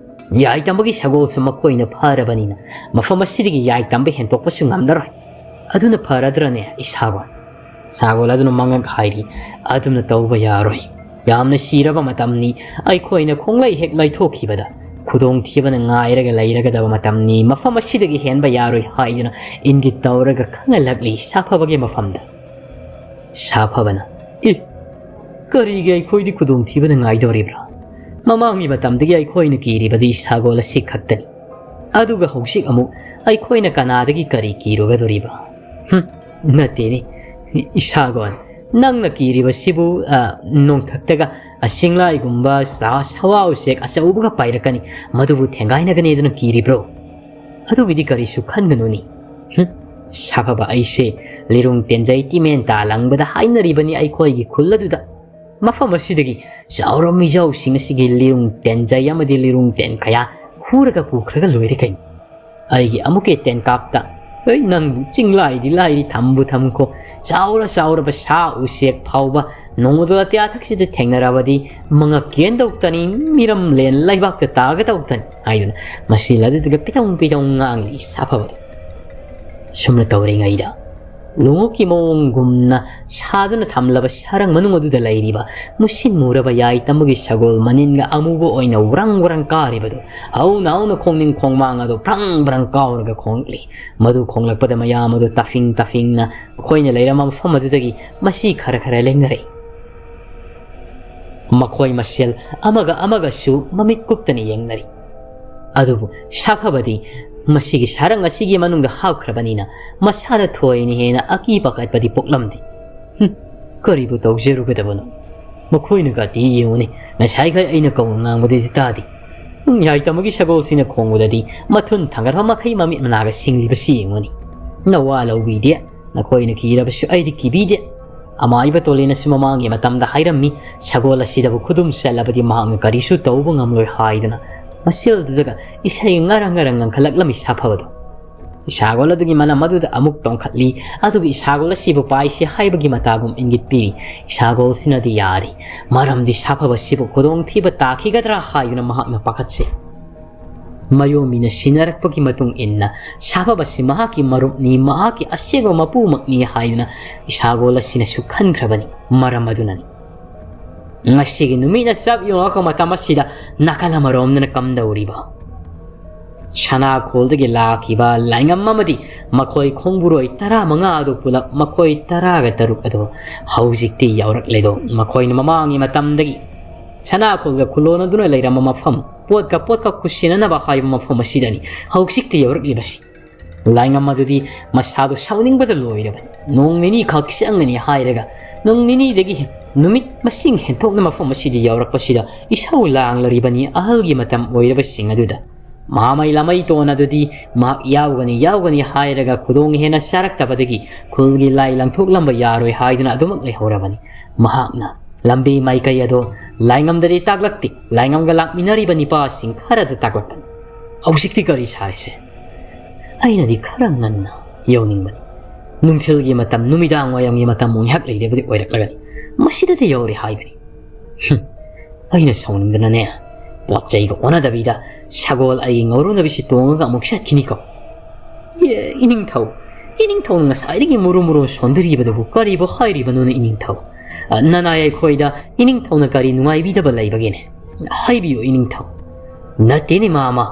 ꯌꯥꯏ ꯇꯝꯕꯒꯤ ꯁꯒꯣꯜꯁꯨ ꯃꯈꯣꯏꯅ ꯐꯔꯕꯅꯤꯅ ꯃꯐꯝ ꯑꯁꯤꯗꯒꯤ ꯌꯥꯏ ꯇꯝꯕ ꯍꯦꯟꯗꯣꯛꯄꯁꯨ ꯉꯝꯂꯔꯣꯏ꯫ ꯑꯗꯨꯅ ꯐꯔꯗ꯭ꯔꯅꯦ, ꯏꯁꯥꯒꯣꯟ? ꯁꯒꯣꯜ ꯑꯗꯨꯅ ꯃꯉꯛ ꯍꯥꯏꯔꯤ, "ꯑꯗꯨꯝꯅ ꯇꯧꯕ ꯌꯥꯔꯣꯏ꯫ ꯌꯥꯝꯅ ꯁꯤꯔꯕ ꯃꯇꯝꯅꯤ꯫ ꯑꯩꯈꯣꯏꯅ ꯈꯣꯡꯂꯩ ꯍꯦꯛ ꯂꯩꯊꯣꯛꯈꯤꯕꯗ ꯈꯨꯗꯣꯡꯊꯤꯕꯅ ꯉꯥꯏꯔꯒ ꯂꯩꯔꯒꯗꯕ ꯃꯇꯝꯅꯤ꯫ ꯃꯐꯝ ꯑꯁꯤꯗꯒꯤ ꯍꯦꯟꯕ ꯌꯥꯔꯣꯏ" ꯍꯥꯏꯗꯨꯅ ꯏꯪꯒꯤꯠ ꯇꯧꯔꯒ ꯈꯪꯍꯜꯂꯛꯂꯤ ꯁꯥꯐꯕꯒꯤ ꯃꯐꯝꯗ꯫ ꯁꯥꯐꯕꯅ, "ꯏ, ꯀꯔꯤꯒꯤ ꯑꯩꯈꯣꯏꯗꯤ ꯈꯨꯗꯣꯡꯊꯤꯕꯅ ꯉꯥꯏꯗꯧꯔꯤꯕ꯭ꯔꯥ? ꯃꯃꯥꯡꯒꯤ ꯃꯇꯝꯗꯒꯤ ꯑꯩꯈꯣꯏꯅ ꯀꯤꯔꯤꯕꯗꯤ ꯁꯒꯣꯜ ꯑꯁꯤ ꯈꯛꯇꯅꯤ꯫ ꯑꯗꯨꯒ ꯍꯧꯖꯤꯛ ꯑꯃꯨꯛ ꯑꯩꯈꯣꯏꯅ ꯀꯅꯥꯗꯒꯤ ꯀꯔꯤ ꯀꯤꯔꯨꯒꯗꯧꯔꯤꯕ?" "ꯍꯨꯝ, ꯅꯠꯇꯦꯅꯦ, ꯏꯁꯥꯒꯣꯟ, ꯅꯪꯅ ꯀꯤꯔꯤꯕꯁꯤꯕꯨ, ꯑ, ꯅꯣꯡꯊꯛꯇꯒ, ꯑ, ꯆꯤꯡꯂꯥꯏꯒꯨꯝꯕ ꯁꯥ-, ꯁꯋꯥ ꯎꯆꯦꯛ ꯑꯆꯧꯕꯒ ꯄꯥꯏꯔꯛꯀꯅꯤ, ꯃꯗꯨꯕꯨ ꯊꯦꯡꯒꯥꯏꯅꯒꯅꯤ ꯑꯗꯨꯅ ꯀꯤꯔꯤꯕ꯭ꯔꯣ? ꯑꯗꯨꯒꯤꯗꯤ ꯀꯔꯤꯁꯨ ꯈꯟꯒꯅꯨꯅꯤ꯫" "ꯍꯨꯝ, ꯁꯥꯐꯕ ꯑꯩꯁꯦ ꯂꯤꯔꯨꯡ ꯇꯦꯟꯖꯩ ꯇꯤꯃꯦꯟ ꯇꯥ ꯂꯪꯕꯗ ꯍꯥꯏꯅꯔꯤꯕꯅꯤ ꯑꯩꯈꯣꯏꯒꯤ ꯈꯨꯜ ꯑꯗꯨꯗ꯫ ꯃꯐꯝ ꯑꯁꯤꯗꯒꯤ ꯆꯥꯎꯔꯕ ꯃꯤꯖꯥꯎꯁꯤꯡ ꯑꯁꯤꯒꯤ ꯂꯤꯔꯨꯡ ꯇꯦꯟꯖꯩ ꯑꯃꯗꯤ ꯂꯤꯔꯨꯡ ꯇꯦꯟ ꯀꯌꯥ ꯍꯨꯔꯒ ꯄꯨꯈ꯭ꯔꯒ ꯂꯣꯏꯔꯦ ꯀꯩꯅꯣ꯫ ꯑꯩꯒꯤ ꯑꯃꯨꯛꯀꯤ ꯇꯦꯟꯀꯥꯞꯇ, ꯑꯩ ꯅꯪꯕꯨ ꯆꯤꯡꯂꯥꯏꯗꯤ ꯂꯥꯏꯔꯤ, ꯊꯝꯕꯨ ꯊꯝꯈꯣ, ꯆꯥꯎꯔ ꯆꯥꯎꯔꯕ ꯁꯥ ꯎꯆꯦꯛ ꯐꯥꯎꯕ ꯅꯣꯡꯃꯗꯣ ꯑꯇꯤꯌꯥꯊꯛꯁꯤꯗ ꯊꯦꯡꯅꯔꯕꯗꯤ ꯃꯉꯛ ꯀꯦꯟꯗꯧꯇꯅꯤ, ꯃꯤꯔꯝꯂꯦꯟ ꯂꯩꯕꯥꯛꯇ ꯇꯥꯒꯗꯧꯇꯅꯤ" ꯍꯥꯏꯗꯨꯅ ꯃꯁꯤ ꯂꯗꯨꯗꯒ ꯄꯤꯇꯧ ꯄꯤꯇꯧ ꯉꯥꯡꯂꯤ ꯁꯥꯐꯕꯗꯣ꯫ ꯁꯨꯝꯅ ꯇꯧꯔꯤꯉꯩꯗ ꯂꯣꯡꯎꯞꯀꯤ ꯃꯑꯣꯡꯒꯨꯝꯅ ꯁꯥꯗꯨꯅ ꯊꯝꯂꯕ ꯁꯔꯪ ꯃꯅꯨꯡ ꯑꯗꯨꯗ ꯂꯩꯔꯤꯕ ꯃꯨꯁꯤꯟ ꯃꯨꯔꯕ ꯌꯥꯏ ꯇꯝꯕꯒꯤ ꯁꯒꯣꯜ ꯃꯅꯤꯟꯒ ꯑꯃꯨꯕ ꯑꯣꯏꯅ ꯋ꯭ꯔꯪ ꯋ꯭ꯔꯪ ꯀꯥꯔꯤꯕꯗꯨ ꯍꯧꯅ ꯍꯧꯅ ꯈꯣꯡꯅꯤꯡ ꯈꯣꯡꯃꯥꯡ ꯑꯗꯨ ꯕ꯭ꯔꯪ ꯕ꯭ꯔꯪ ꯀꯥꯎꯔꯒ ꯈꯣꯡꯂꯛꯂꯤ꯫ ꯃꯗꯨ ꯈꯣꯡꯂꯛꯄꯗ ꯃꯌꯥꯝ ꯑꯗꯨ ꯇꯥꯐꯤꯡ ꯇꯥꯐꯤꯡꯅ ꯃꯈꯣꯏꯅ ꯂꯩꯔꯝꯕ ꯃꯐꯝ ꯑꯗꯨꯗꯒꯤ ꯃꯁꯤ ꯈꯔ ꯈꯔ ꯂꯦꯡꯅꯔꯛꯏ꯫ ꯃꯈꯣꯏ ꯃꯁꯦꯜ ꯑꯃꯒ ꯑꯃꯒꯁꯨ ꯃꯃꯤꯠ ꯀꯨꯞꯇꯅ ꯌꯦꯡꯅꯔꯤ꯫ ꯑꯗꯨꯕꯨ ꯁꯥꯐꯕꯗꯤ ꯃꯁꯤꯒꯤ ꯁꯔꯪ ꯑꯁꯤꯒꯤ ꯃꯅꯨꯡꯗ ꯍꯥꯞꯈ꯭ꯔꯕꯅꯤꯅ ꯃꯁꯥꯗ ꯊꯣꯏꯅ ꯍꯦꯟꯅ ꯑꯀꯤ ꯄꯥꯈꯠꯄꯗꯤ ꯄꯣꯛꯂꯝꯗꯦ꯫ "ꯍꯨꯝ, ꯀꯔꯤꯕꯨ ꯇꯧꯖꯔꯨꯒꯗꯕꯅꯣ? ꯃꯈꯣꯏꯅꯒꯗꯤ ꯌꯦꯡꯉꯨꯅꯦ, ꯉꯁꯥꯏꯈꯩ ꯑꯩꯅ ꯀꯧꯅ ꯉꯥꯡꯕꯗꯗꯤ ꯇꯥꯗꯦ꯫ ꯎꯝ, ꯌꯥꯏꯇꯃꯒꯤ ꯁꯒꯣꯜꯁꯤꯅ ꯈꯣꯡꯕꯗꯗꯤ ꯃꯊꯨꯟ ꯊꯥꯡꯒꯠꯄ ꯃꯈꯩ ꯃꯃꯤꯠ ꯃꯅꯥꯒ ꯁꯤꯡꯂꯤꯕꯁꯤ ꯌꯦꯡꯉꯨꯅꯦ꯫ ꯅꯋꯥ ꯂꯧꯕꯤꯗꯦ꯫ ꯅꯈꯣꯏꯅ ꯀꯤꯔꯕꯁꯨ ꯑꯩꯗꯤ ꯀꯤꯕꯤꯗꯦ꯫" ꯑꯃꯥꯏꯕ ꯇꯣꯂꯤꯅꯁꯨ ꯃꯃꯥꯡꯒꯤ ꯃꯇꯝꯗ ꯍꯥꯏꯔꯝꯃꯤ, ꯁꯒꯣꯜ ꯑꯁꯤꯗꯕꯨ ꯈꯨꯗꯨꯝ ꯆꯜꯂꯕꯗꯤ ꯃꯍꯥꯛꯅ ꯀꯔꯤꯁꯨ ꯇꯧꯕ ꯉꯝꯂꯣꯏ ꯍꯥꯏꯗꯨꯅ꯫ ꯃꯁꯦꯜꯗꯨꯗꯒ ꯏꯁꯩ ꯉꯔꯪ ꯉꯔꯪ ꯉꯪꯈꯠꯂꯛꯂꯝꯃꯤ ꯁꯥꯐꯕꯗꯣ꯫ ꯁꯒꯣꯜ ꯑꯗꯨꯒꯤ ꯃꯅꯝ ꯑꯗꯨꯗ ꯑꯃꯨꯛ ꯇꯣꯡꯈꯠꯂꯤ, ꯑꯗꯨꯒ ꯁꯒꯣꯜ ꯑꯁꯤꯕꯨ ꯄꯥꯏꯁꯤ ꯍꯥꯏꯕꯒꯤ ꯃꯇꯥꯒꯨꯝ ꯏꯪꯒꯤꯠ ꯄꯤꯔꯤ꯫ ꯁꯒꯣꯜꯁꯤꯅꯗꯤ ꯌꯥꯔꯤ, ꯃꯔꯝꯗꯤ ꯁꯥꯐꯕꯁꯤꯕꯨ ꯈꯨꯗꯣꯡꯊꯤꯕ ꯇꯥꯈꯤꯒꯗ꯭ꯔꯥ ꯍꯥꯏꯗꯨꯅ ꯃꯍꯥꯛꯅ ꯄꯥꯈꯠꯆꯩ꯫ ꯃꯌꯣꯝꯕꯤꯅ ꯁꯤꯟꯅꯔꯛꯄꯒꯤ ꯃꯇꯨꯡ ꯏꯟꯅ ꯁꯥꯐꯕꯁꯤ ꯃꯍꯥꯛꯀꯤ ꯃꯔꯨꯞꯅꯤ, ꯃꯍꯥꯛꯀꯤ ꯑꯁꯦꯡꯕ ꯃꯄꯨꯃꯛꯅꯤ ꯍꯥꯏꯗꯨꯅ ꯏꯁꯥꯒꯣꯜ ꯑꯁꯤꯅꯁꯨ ꯈꯟꯈ꯭ꯔꯕꯅꯤ꯫ ꯃꯔꯝ ꯑꯗꯨꯅꯅꯤ ꯉꯁꯤꯒꯤ ꯅꯨꯃꯤꯠꯅ ꯆꯞ ꯌꯨꯡꯉꯛꯄ ꯃꯇꯝ ꯑꯁꯤꯗ ꯅꯥꯀꯜ ꯑꯃꯔꯣꯝꯗꯅ ꯀꯝꯗꯧꯔꯤꯕ? ꯁꯅꯥꯈꯣꯜꯗꯒꯤ ꯂꯥꯛꯈꯤꯕ ꯂꯥꯏꯉꯝ ꯑꯃꯗꯤ ꯃꯈꯣꯏ ꯈꯣꯡꯕꯨꯔꯣꯏ ꯇꯔꯥꯃꯉꯥ ꯑꯗꯨ ꯄꯨꯂꯞ, ꯃꯈꯣꯏ ꯇꯔꯥꯒ ꯇꯔꯨꯛ ꯑꯗꯨ ꯍꯧꯖꯤꯛꯇꯤ ꯌꯧꯔꯛꯂꯦꯗꯣ꯫ ꯃꯈꯣꯏꯅ ꯃꯃꯥꯡꯒꯤ ꯃꯇꯝꯗꯒꯤ ꯁꯅꯥꯈꯣꯜꯒ ꯈꯨꯂꯣꯟꯅꯗꯨꯅ ꯂꯩꯔꯝꯕ ꯃꯐꯝ, ꯄꯣꯠꯀ ꯄꯣꯠꯀ ꯈꯨꯠꯁꯤꯟꯅꯅꯕ ꯍꯥꯏꯕ ꯃꯐꯝ ꯑꯁꯤꯗꯅꯤ ꯍꯧꯖꯤꯛꯇꯤ ꯌꯧꯔꯛꯂꯤꯕꯁꯤ꯫ ꯂꯥꯏꯉꯝ ꯑꯗꯨꯗꯤ ꯃꯁꯥꯗꯨ ꯁꯥꯎꯅꯤꯡꯕꯗ ꯂꯣꯏꯔꯕꯅꯤ꯫ ꯅꯣꯡ ꯅꯤꯅꯤ ꯈꯛ ꯆꯪꯒꯅꯤ ꯍꯥꯏꯔꯒ ꯅꯣꯡ ꯅꯤꯅꯤꯗꯒꯤ ꯍꯦꯟ-, ꯅꯨꯃꯤꯠ ꯃꯁꯤꯡ ꯍꯦꯟꯊꯣꯛꯅ ꯃꯐꯝ ꯑꯁꯤꯗ ꯌꯧꯔꯛꯄꯁꯤꯗ ꯏꯁꯧ ꯂꯥꯡꯂꯔꯤꯕꯅꯤ ꯑꯍꯜꯒꯤ ꯃꯇꯝ ꯑꯣꯏꯔꯕꯁꯤꯡ ꯑꯗꯨꯗ꯫ ꯃꯍꯥꯃꯩ ꯂꯥꯃꯩꯇꯣꯟ ꯑꯗꯨꯗꯤ ꯃꯍꯥꯛ ꯌꯥꯎꯒꯅꯤ, ꯌꯥꯎꯒꯅꯤ ꯍꯥꯏꯔꯒ ꯈꯨꯗꯣꯡ ꯍꯦꯟꯅ ꯆꯥꯔꯛꯇꯕꯗꯒꯤ ꯈꯨꯜꯒꯤ ꯂꯥꯏ ꯂꯪꯊꯣꯛꯂꯝꯕ ꯌꯥꯔꯣꯏ ꯍꯥꯏꯗꯨꯅ ꯑꯗꯨꯃꯛ ꯂꯩꯍꯧꯔꯕꯅꯤ꯫ ꯃꯍꯥꯛꯅ ꯂꯝꯕꯤ ꯃꯥꯏꯀꯩ ꯑꯗꯣ ꯂꯥꯏꯉꯝꯗꯗꯤ ꯇꯥꯛꯂꯛꯇꯦ, ꯂꯥꯏꯉꯝꯒ ꯂꯥꯛꯃꯤꯟꯅꯔꯤꯕ ꯅꯤꯄꯥꯁꯤꯡ ꯈꯔꯗ ꯇꯥꯛꯂꯛꯄꯅꯤ꯫ ꯍꯧꯖꯤꯛꯇꯤ ꯀꯔꯤ ꯁꯥꯔꯤꯁꯦ? ꯑꯩꯅꯗꯤ ꯈꯔ ꯉꯟꯅ ꯌꯧꯅꯤꯡꯕꯅꯤ꯫ ꯅꯨꯡꯊꯤꯜꯒꯤ ꯃꯇꯝ, ꯅꯨꯃꯤꯗꯥꯡ ꯋꯥꯏꯔꯝꯒꯤ ꯃꯇꯝ ꯉꯥꯏꯍꯥꯛ ꯂꯩꯔꯕꯗꯤ ꯑꯣꯏꯔꯛꯂꯒꯅꯤ꯫ ꯃꯁꯤꯗꯗꯤ ꯌꯧꯔꯦ ꯍꯥꯏꯕꯅꯤ꯫ ꯍꯨꯝ, ꯑꯩꯅ ꯁꯥꯎꯅꯤꯡꯗꯅꯅꯦ, ꯄꯣꯠ ꯆꯩꯒ ꯑꯣꯟꯅꯗꯕꯤꯗ ꯁꯒꯣꯜ ꯑꯩꯒꯤ ꯉꯧꯔꯨꯅꯕꯤꯁꯤ ꯇꯣꯡꯉꯒ ꯑꯃꯨꯛ ꯆꯠꯈꯤꯅꯤꯀꯣ꯫ ꯑꯦ, ꯏꯅꯤꯡꯊꯧ, ꯏꯅꯤꯡꯊꯧꯅ ꯉꯁꯥꯏꯗꯒꯤ ꯃꯨꯔꯨ ꯃꯨꯔꯨ ꯁꯣꯟꯕꯤꯔꯤꯕꯗꯨꯕꯨ ꯀꯔꯤꯕꯨ ꯍꯥꯏꯔꯤꯕꯅꯣꯅꯦ ꯏꯅꯤꯡꯊꯧ? ꯑ, ꯅꯅꯥꯏ ꯑꯩꯈꯣꯏꯗ ꯏꯅꯤꯡꯊꯧꯅ ꯀꯔꯤ ꯅꯨꯡꯉꯥꯏꯕꯤꯗꯕ ꯂꯩꯕꯒꯦꯅꯦ? ꯍꯥꯏꯕꯤꯌꯨ ꯏꯅꯤꯡꯊꯧ꯫ ꯅꯠꯇꯦꯅꯦ ꯃꯥꯃ,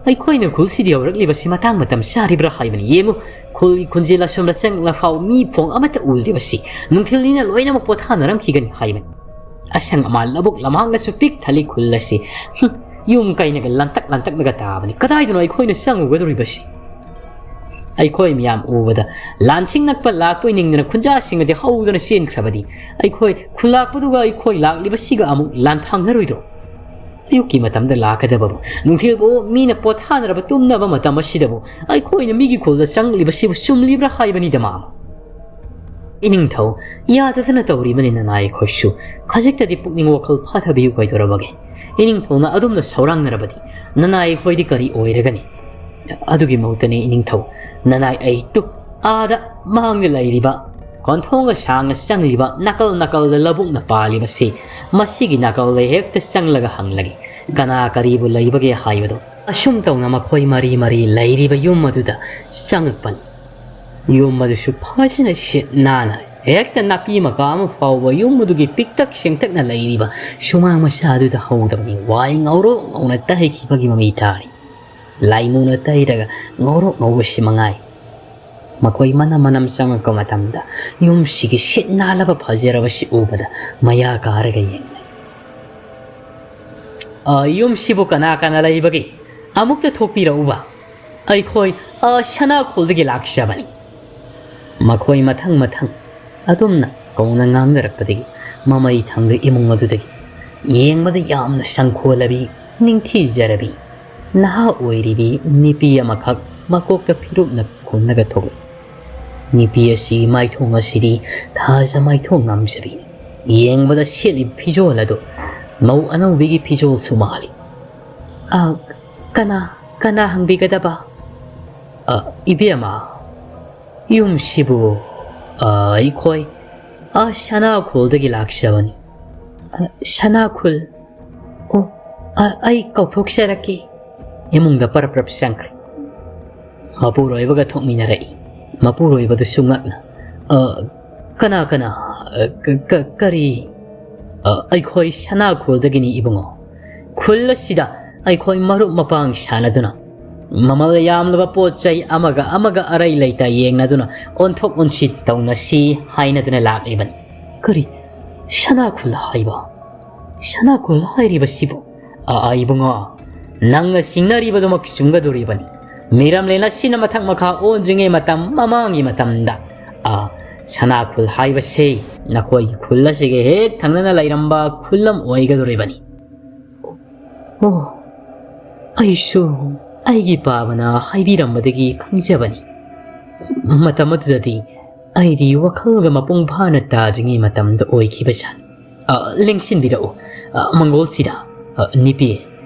ꯑꯩꯈꯣꯏꯅ ꯈꯨꯜꯁꯤꯗ ꯌꯧꯔꯛꯂꯤꯕꯁꯤ ꯃꯇꯥꯡ ꯃꯇꯝ ꯆꯥꯔꯤꯕ꯭ꯔꯥ ꯍꯥꯏꯕꯅꯤ꯫ ꯌꯦꯡꯉꯨ, ꯈꯨꯜꯒꯤ ꯈꯨꯟꯖꯦꯜ ꯑꯁꯣꯝꯗ ꯆꯪꯂꯐꯥꯎ ꯃꯤ ꯐꯣꯡ ꯑꯃꯠꯇ ꯎꯗ꯭ꯔꯤꯕꯁꯤ꯫ ꯅꯨꯡꯊꯤꯜꯅꯤꯅ ꯂꯣꯏꯅꯃꯛ ꯄꯣꯊꯥꯅꯔꯝꯈꯤꯒꯅꯤ ꯍꯥꯏꯕꯅꯤ꯫ ꯑꯁꯪ ꯑꯃꯥꯟ ꯂꯧꯕꯨꯛ ꯂꯝꯍꯥꯡꯅꯁꯨ ꯄꯤꯛ ꯊꯜꯂꯤ ꯈꯨꯜ ꯑꯁꯤ꯫ ꯍꯨꯝ, ꯌꯨꯝ ꯀꯩꯅꯒ ꯂꯥꯟꯇꯛ ꯂꯥꯟꯇꯛꯅꯒ ꯇꯥꯕꯅꯤ꯫ ꯀꯗꯥꯏꯗꯅꯣ ꯑꯩꯈꯣꯏꯅ ꯆꯪꯉꯨꯒꯗꯧꯔꯤꯕꯁꯤ? ꯑꯩꯈꯣꯏ ꯃꯤꯌꯥꯝ ꯎꯕꯗ ꯂꯥꯟꯁꯤꯡ ꯅꯛꯄ ꯂꯥꯛꯄꯣꯏ ꯅꯤꯡꯗꯅ ꯈꯨꯟꯖꯥꯁꯤꯡ ꯑꯗꯤ ꯍꯧꯗꯅ ꯆꯦꯟꯈ꯭ꯔꯕꯗꯤ ꯑꯩꯈꯣꯏ ꯈꯨꯜꯂꯥꯛꯄꯗꯨꯒ ꯑꯩꯈꯣꯏ ꯂꯥꯛꯂꯤꯕꯁꯤꯒ ꯑꯃꯨꯛ ꯂꯥꯟꯐꯥꯡꯅꯔꯣꯏꯗ꯭ꯔꯣ? ꯑꯌꯨꯛꯀꯤ ꯃꯇꯝꯗ ꯂꯥꯛꯀꯗꯕꯕꯨ ꯅꯨꯡꯊꯤꯜꯕꯨ ꯃꯤꯅ ꯄꯣꯊꯥꯅꯔꯕ ꯇꯨꯝꯅꯕ ꯃꯇꯝ ꯑꯁꯤꯗꯕꯨ ꯑꯩꯈꯣꯏꯅ ꯃꯤꯒꯤ ꯈꯨꯜꯗ ꯆꯪꯂꯤꯕꯁꯤꯕꯨ ꯆꯨꯝꯂꯤꯕ꯭ꯔꯥ ꯍꯥꯏꯕꯅꯤꯗ ꯃꯥꯃ꯫ ꯏꯅꯤꯡꯊꯧ, ꯌꯥꯗꯗꯅ ꯇꯧꯔꯤꯕꯅꯤ ꯅꯅꯥꯏ ꯑꯩꯈꯣꯏꯁꯨ꯫ ꯈꯖꯤꯛꯇꯗꯤ ꯄꯨꯛꯅꯤꯡ ꯋꯥꯈꯜ ꯐꯥꯊꯕꯤꯌꯨ ꯀꯩꯗꯧꯔꯕꯒꯦ? ꯏꯅꯤꯡꯊꯧꯅ ꯑꯗꯨꯝꯅ ꯁꯧꯔꯥꯡꯅꯔꯕꯗꯤ ꯅꯅꯥꯏ ꯑꯩꯈꯣꯏꯗꯤ ꯀꯔꯤ ꯑꯣꯏꯔꯒꯅꯤ? ꯑꯗꯨꯒꯤ ꯃꯍꯨꯠꯇꯅꯤ ꯏꯅꯤꯡꯊꯧ, ꯅꯅꯥꯏ ꯑꯩ ꯇꯨꯞ ꯑꯥꯗ ꯃꯥꯡꯗ ꯂꯩꯔꯤꯕ ꯀꯣꯟꯊꯣꯡꯒ ꯁꯥꯡꯅ ꯆꯪꯂꯤꯕ ꯅꯥꯀꯜ ꯅꯥꯀꯜꯗ ꯂꯧꯕꯨꯛꯅ ꯄꯥꯜꯂꯤꯕꯁꯤ, ꯃꯁꯤꯒꯤ ꯅꯥꯀꯜꯗ ꯍꯦꯛꯇ ꯆꯪꯂꯒ ꯍꯪꯂꯒꯦ, ꯀꯅꯥ ꯀꯔꯤꯕꯨ ꯂꯩꯕꯒꯦ ꯍꯥꯏꯕꯗꯣ꯫ ꯑꯁꯨꯝ ꯇꯧꯅ ꯃꯈꯣꯏ ꯃꯔꯤ ꯃꯔꯤ ꯂꯩꯔꯤꯕ ꯌꯨꯝ ꯑꯗꯨꯗ ꯆꯪꯉꯛꯄꯅꯤ꯫ ꯌꯨꯝ ꯑꯗꯨꯁꯨ ꯐꯖꯅ ꯁꯤꯠ ꯅꯥꯟꯅ, ꯍꯦꯛꯇ ꯅꯥꯄꯤ ꯃꯀꯥ ꯑꯃ ꯐꯥꯎꯕ ꯌꯨꯝ ꯑꯗꯨꯒꯤ ꯄꯤꯛꯇꯛ ꯁꯦꯡꯇꯛꯅ ꯂꯩꯔꯤꯕ ꯁꯨꯃꯥꯡ ꯃꯆꯥ ꯑꯗꯨꯗ ꯍꯧꯗꯕꯅꯤ꯫ ꯋꯥꯏ ꯉꯧꯔꯣꯛ ꯉꯧꯅ ꯇꯩꯈꯤꯕꯒꯤ ꯃꯃꯤ ꯇꯥꯔꯤ꯫ ꯂꯥꯏꯃꯨꯅ ꯇꯩꯔꯒ ꯉꯧꯔꯣꯛ ꯉꯧꯕꯁꯤ ꯃꯉꯥꯏ꯫ ꯃꯈꯣꯏ ꯃꯅꯝ ꯃꯅꯝ ꯆꯪꯉꯛꯄ ꯃꯇꯝꯗ ꯌꯨꯝꯁꯤꯒꯤ ꯁꯤꯠ ꯅꯥꯜꯂꯕ ꯐꯖꯔꯕꯁꯤ ꯎꯕꯗ ꯃꯌꯥ ꯀꯥꯔꯒ ꯌꯦꯡꯂꯦ꯫ "ꯑ, ꯌꯨꯝꯁꯤꯕꯨ ꯀꯅꯥ ꯀꯅꯥ ꯂꯩꯕꯒꯦ? ꯑꯃꯨꯛꯇ ꯊꯣꯛꯄꯤꯔꯛꯎꯕ꯫ ꯑꯩꯈꯣꯏ, ꯑ, ꯁꯅꯥꯈꯣꯜꯗꯒꯤ ꯂꯥꯛꯆꯕꯅꯤ꯫" ꯃꯈꯣꯏ ꯃꯊꯪ ꯃꯊꯪ ꯑꯗꯨꯝꯅ ꯀꯧꯅ ꯉꯥꯡꯅꯔꯛꯄꯗꯒꯤ ꯃꯃꯩ ꯊꯪꯕ ꯏꯃꯨꯡ ꯑꯗꯨꯗꯒꯤ ꯌꯦꯡꯕꯗ ꯌꯥꯝꯅ ꯁꯪꯈꯣꯜꯂꯕꯤ, ꯅꯤꯡꯊꯤꯖꯔꯕꯤ, ꯅꯍꯥ ꯑꯣꯏꯔꯤꯕꯤ ꯅꯨꯄꯤ ꯑꯃꯈꯛ ꯃꯀꯣꯛꯇ ꯐꯤꯔꯨꯞꯅ ꯈꯨꯝꯂꯒ ꯊꯣꯛꯂꯛꯏ꯫ ꯅꯨꯄꯤ ꯑꯁꯤ ꯃꯥꯏꯊꯣꯡ ꯑꯁꯤꯗꯤ ꯊꯥꯖ ꯃꯥꯏꯊꯣꯡ ꯉꯝꯖꯕꯤꯅꯤ꯫ ꯌꯦꯡꯕꯗ ꯁꯦꯠꯂꯤꯕ ꯐꯤꯖꯣꯜ ꯑꯗꯨ ꯃꯧ ꯑꯅꯧꯕꯤꯒꯤ ꯐꯤꯖꯣꯜꯁꯨ ꯃꯥꯜꯂꯤ꯫ "ꯑ, ꯀꯅꯥ, ꯀꯅꯥ ꯍꯪꯕꯤꯒꯗꯕ?" "ꯑ, ꯏꯕꯦꯝꯃ, ꯌꯨꯝꯁꯤꯕꯨ, ꯑ, ꯑꯩꯈꯣꯏ, ꯑ, ꯁꯅꯥꯈꯣꯜꯗꯒꯤ ꯂꯥꯛꯆꯕꯅꯤ꯫" "ꯑ, ꯁꯅꯥꯈꯣꯜ? ꯑꯣ, ꯑ, ꯑꯩ ꯀꯧꯊꯣꯛꯆꯔꯛꯀꯦ꯫" ꯏꯃꯨꯡꯗ ꯄꯔꯞ ꯄꯔꯞ ꯆꯪꯈ꯭ꯔꯦ꯫ ꯃꯄꯨꯔꯣꯏꯕꯒ ꯊꯣꯛꯃꯤꯟꯅꯔꯛꯏ꯫ ꯃꯄꯨꯔꯣꯏꯕꯗꯨꯁꯨ ꯉꯛꯅ, "ꯑ, ꯀꯅꯥ, ꯀꯅꯥ? ꯑ, ꯀ-, ꯀ-, ꯀꯔꯤ?" "ꯑ, ꯑꯩꯈꯣꯏ ꯁꯅꯥꯈꯣꯜꯗꯒꯤꯅꯤ, ꯏꯕꯨꯡꯉꯣ꯫ ꯈꯨꯜ ꯑꯁꯤꯗ ꯑꯩꯈꯣꯏ ꯃꯔꯨꯞ ꯃꯄꯥꯡ ꯁꯥꯟꯅꯗꯨꯅ, ꯃꯃꯜ ꯌꯥꯝꯂꯕ ꯄꯣꯠ ꯆꯩ ꯑꯃꯒ ꯑꯃꯒ ꯑꯔꯩ ꯂꯩꯇ ꯌꯦꯡꯅꯗꯨꯅ ꯑꯣꯟꯊꯣꯛ ꯑꯣꯟꯁꯤꯟ ꯇꯧꯅꯁꯤ ꯍꯥꯏꯅꯗꯨꯅ ꯂꯥꯛꯂꯤꯕꯅꯤ꯫" "ꯀꯔꯤ? ꯁꯅꯥꯈꯣꯜ ꯍꯥꯏꯕ? ꯁꯅꯥꯈꯣꯜ ꯍꯥꯏꯔꯤꯕꯁꯤꯕꯨ?" "ꯑ, ꯑ, ꯏꯕꯨꯡꯉꯣ, ꯅꯪꯅ ꯆꯤꯡꯅꯔꯤꯕꯗꯨꯃꯛ ꯆꯨꯝꯒꯗꯣꯔꯤꯕꯅꯤ꯫ ꯃꯤꯔꯝꯂꯦꯟ ꯑꯁꯤꯅ ꯃꯊꯛ ꯃꯈꯥ ꯑꯣꯟꯗ꯭ꯔꯤꯉꯩ ꯃꯇꯝ ꯃꯃꯥꯡꯒꯤ ꯃꯇꯝꯗ, ꯑ, ꯁꯅꯥꯈꯣꯜ ꯍꯥꯏꯕꯁꯤ ꯅꯈꯣꯏꯒꯤ ꯈꯨꯜ ꯑꯁꯤꯒ ꯍꯦꯛ ꯊꯪꯅꯅ ꯂꯩꯔꯝꯕ ꯈꯨꯜ ꯑꯃ ꯑꯣꯏꯒꯗꯣꯔꯤꯕꯅꯤ꯫" "ꯑꯣ, ꯑꯩꯁꯨ ꯑꯩꯒꯤ ꯄꯥꯕꯅ ꯍꯥꯏꯕꯤꯔꯝꯕꯗꯒꯤ ꯈꯪꯖꯕꯅꯤ꯫ ꯃꯇꯝ ꯑꯗꯨꯗꯗꯤ ꯑꯩꯗꯤ ꯋꯥꯈꯜꯒ ꯃꯄꯨꯡ ꯐꯥꯅ ꯇꯥꯗ꯭ꯔꯤꯉꯩ ꯃꯇꯝꯗ ꯑꯣꯏꯈꯤꯕ ꯖꯥꯠꯅꯤ꯫" "ꯑ, ꯂꯦꯡꯁꯤꯟꯕꯤꯔꯛꯎ, ꯑ, ꯃꯪꯒꯣꯜꯁꯤꯗ꯫ ꯑ, ꯅꯨꯄꯤ,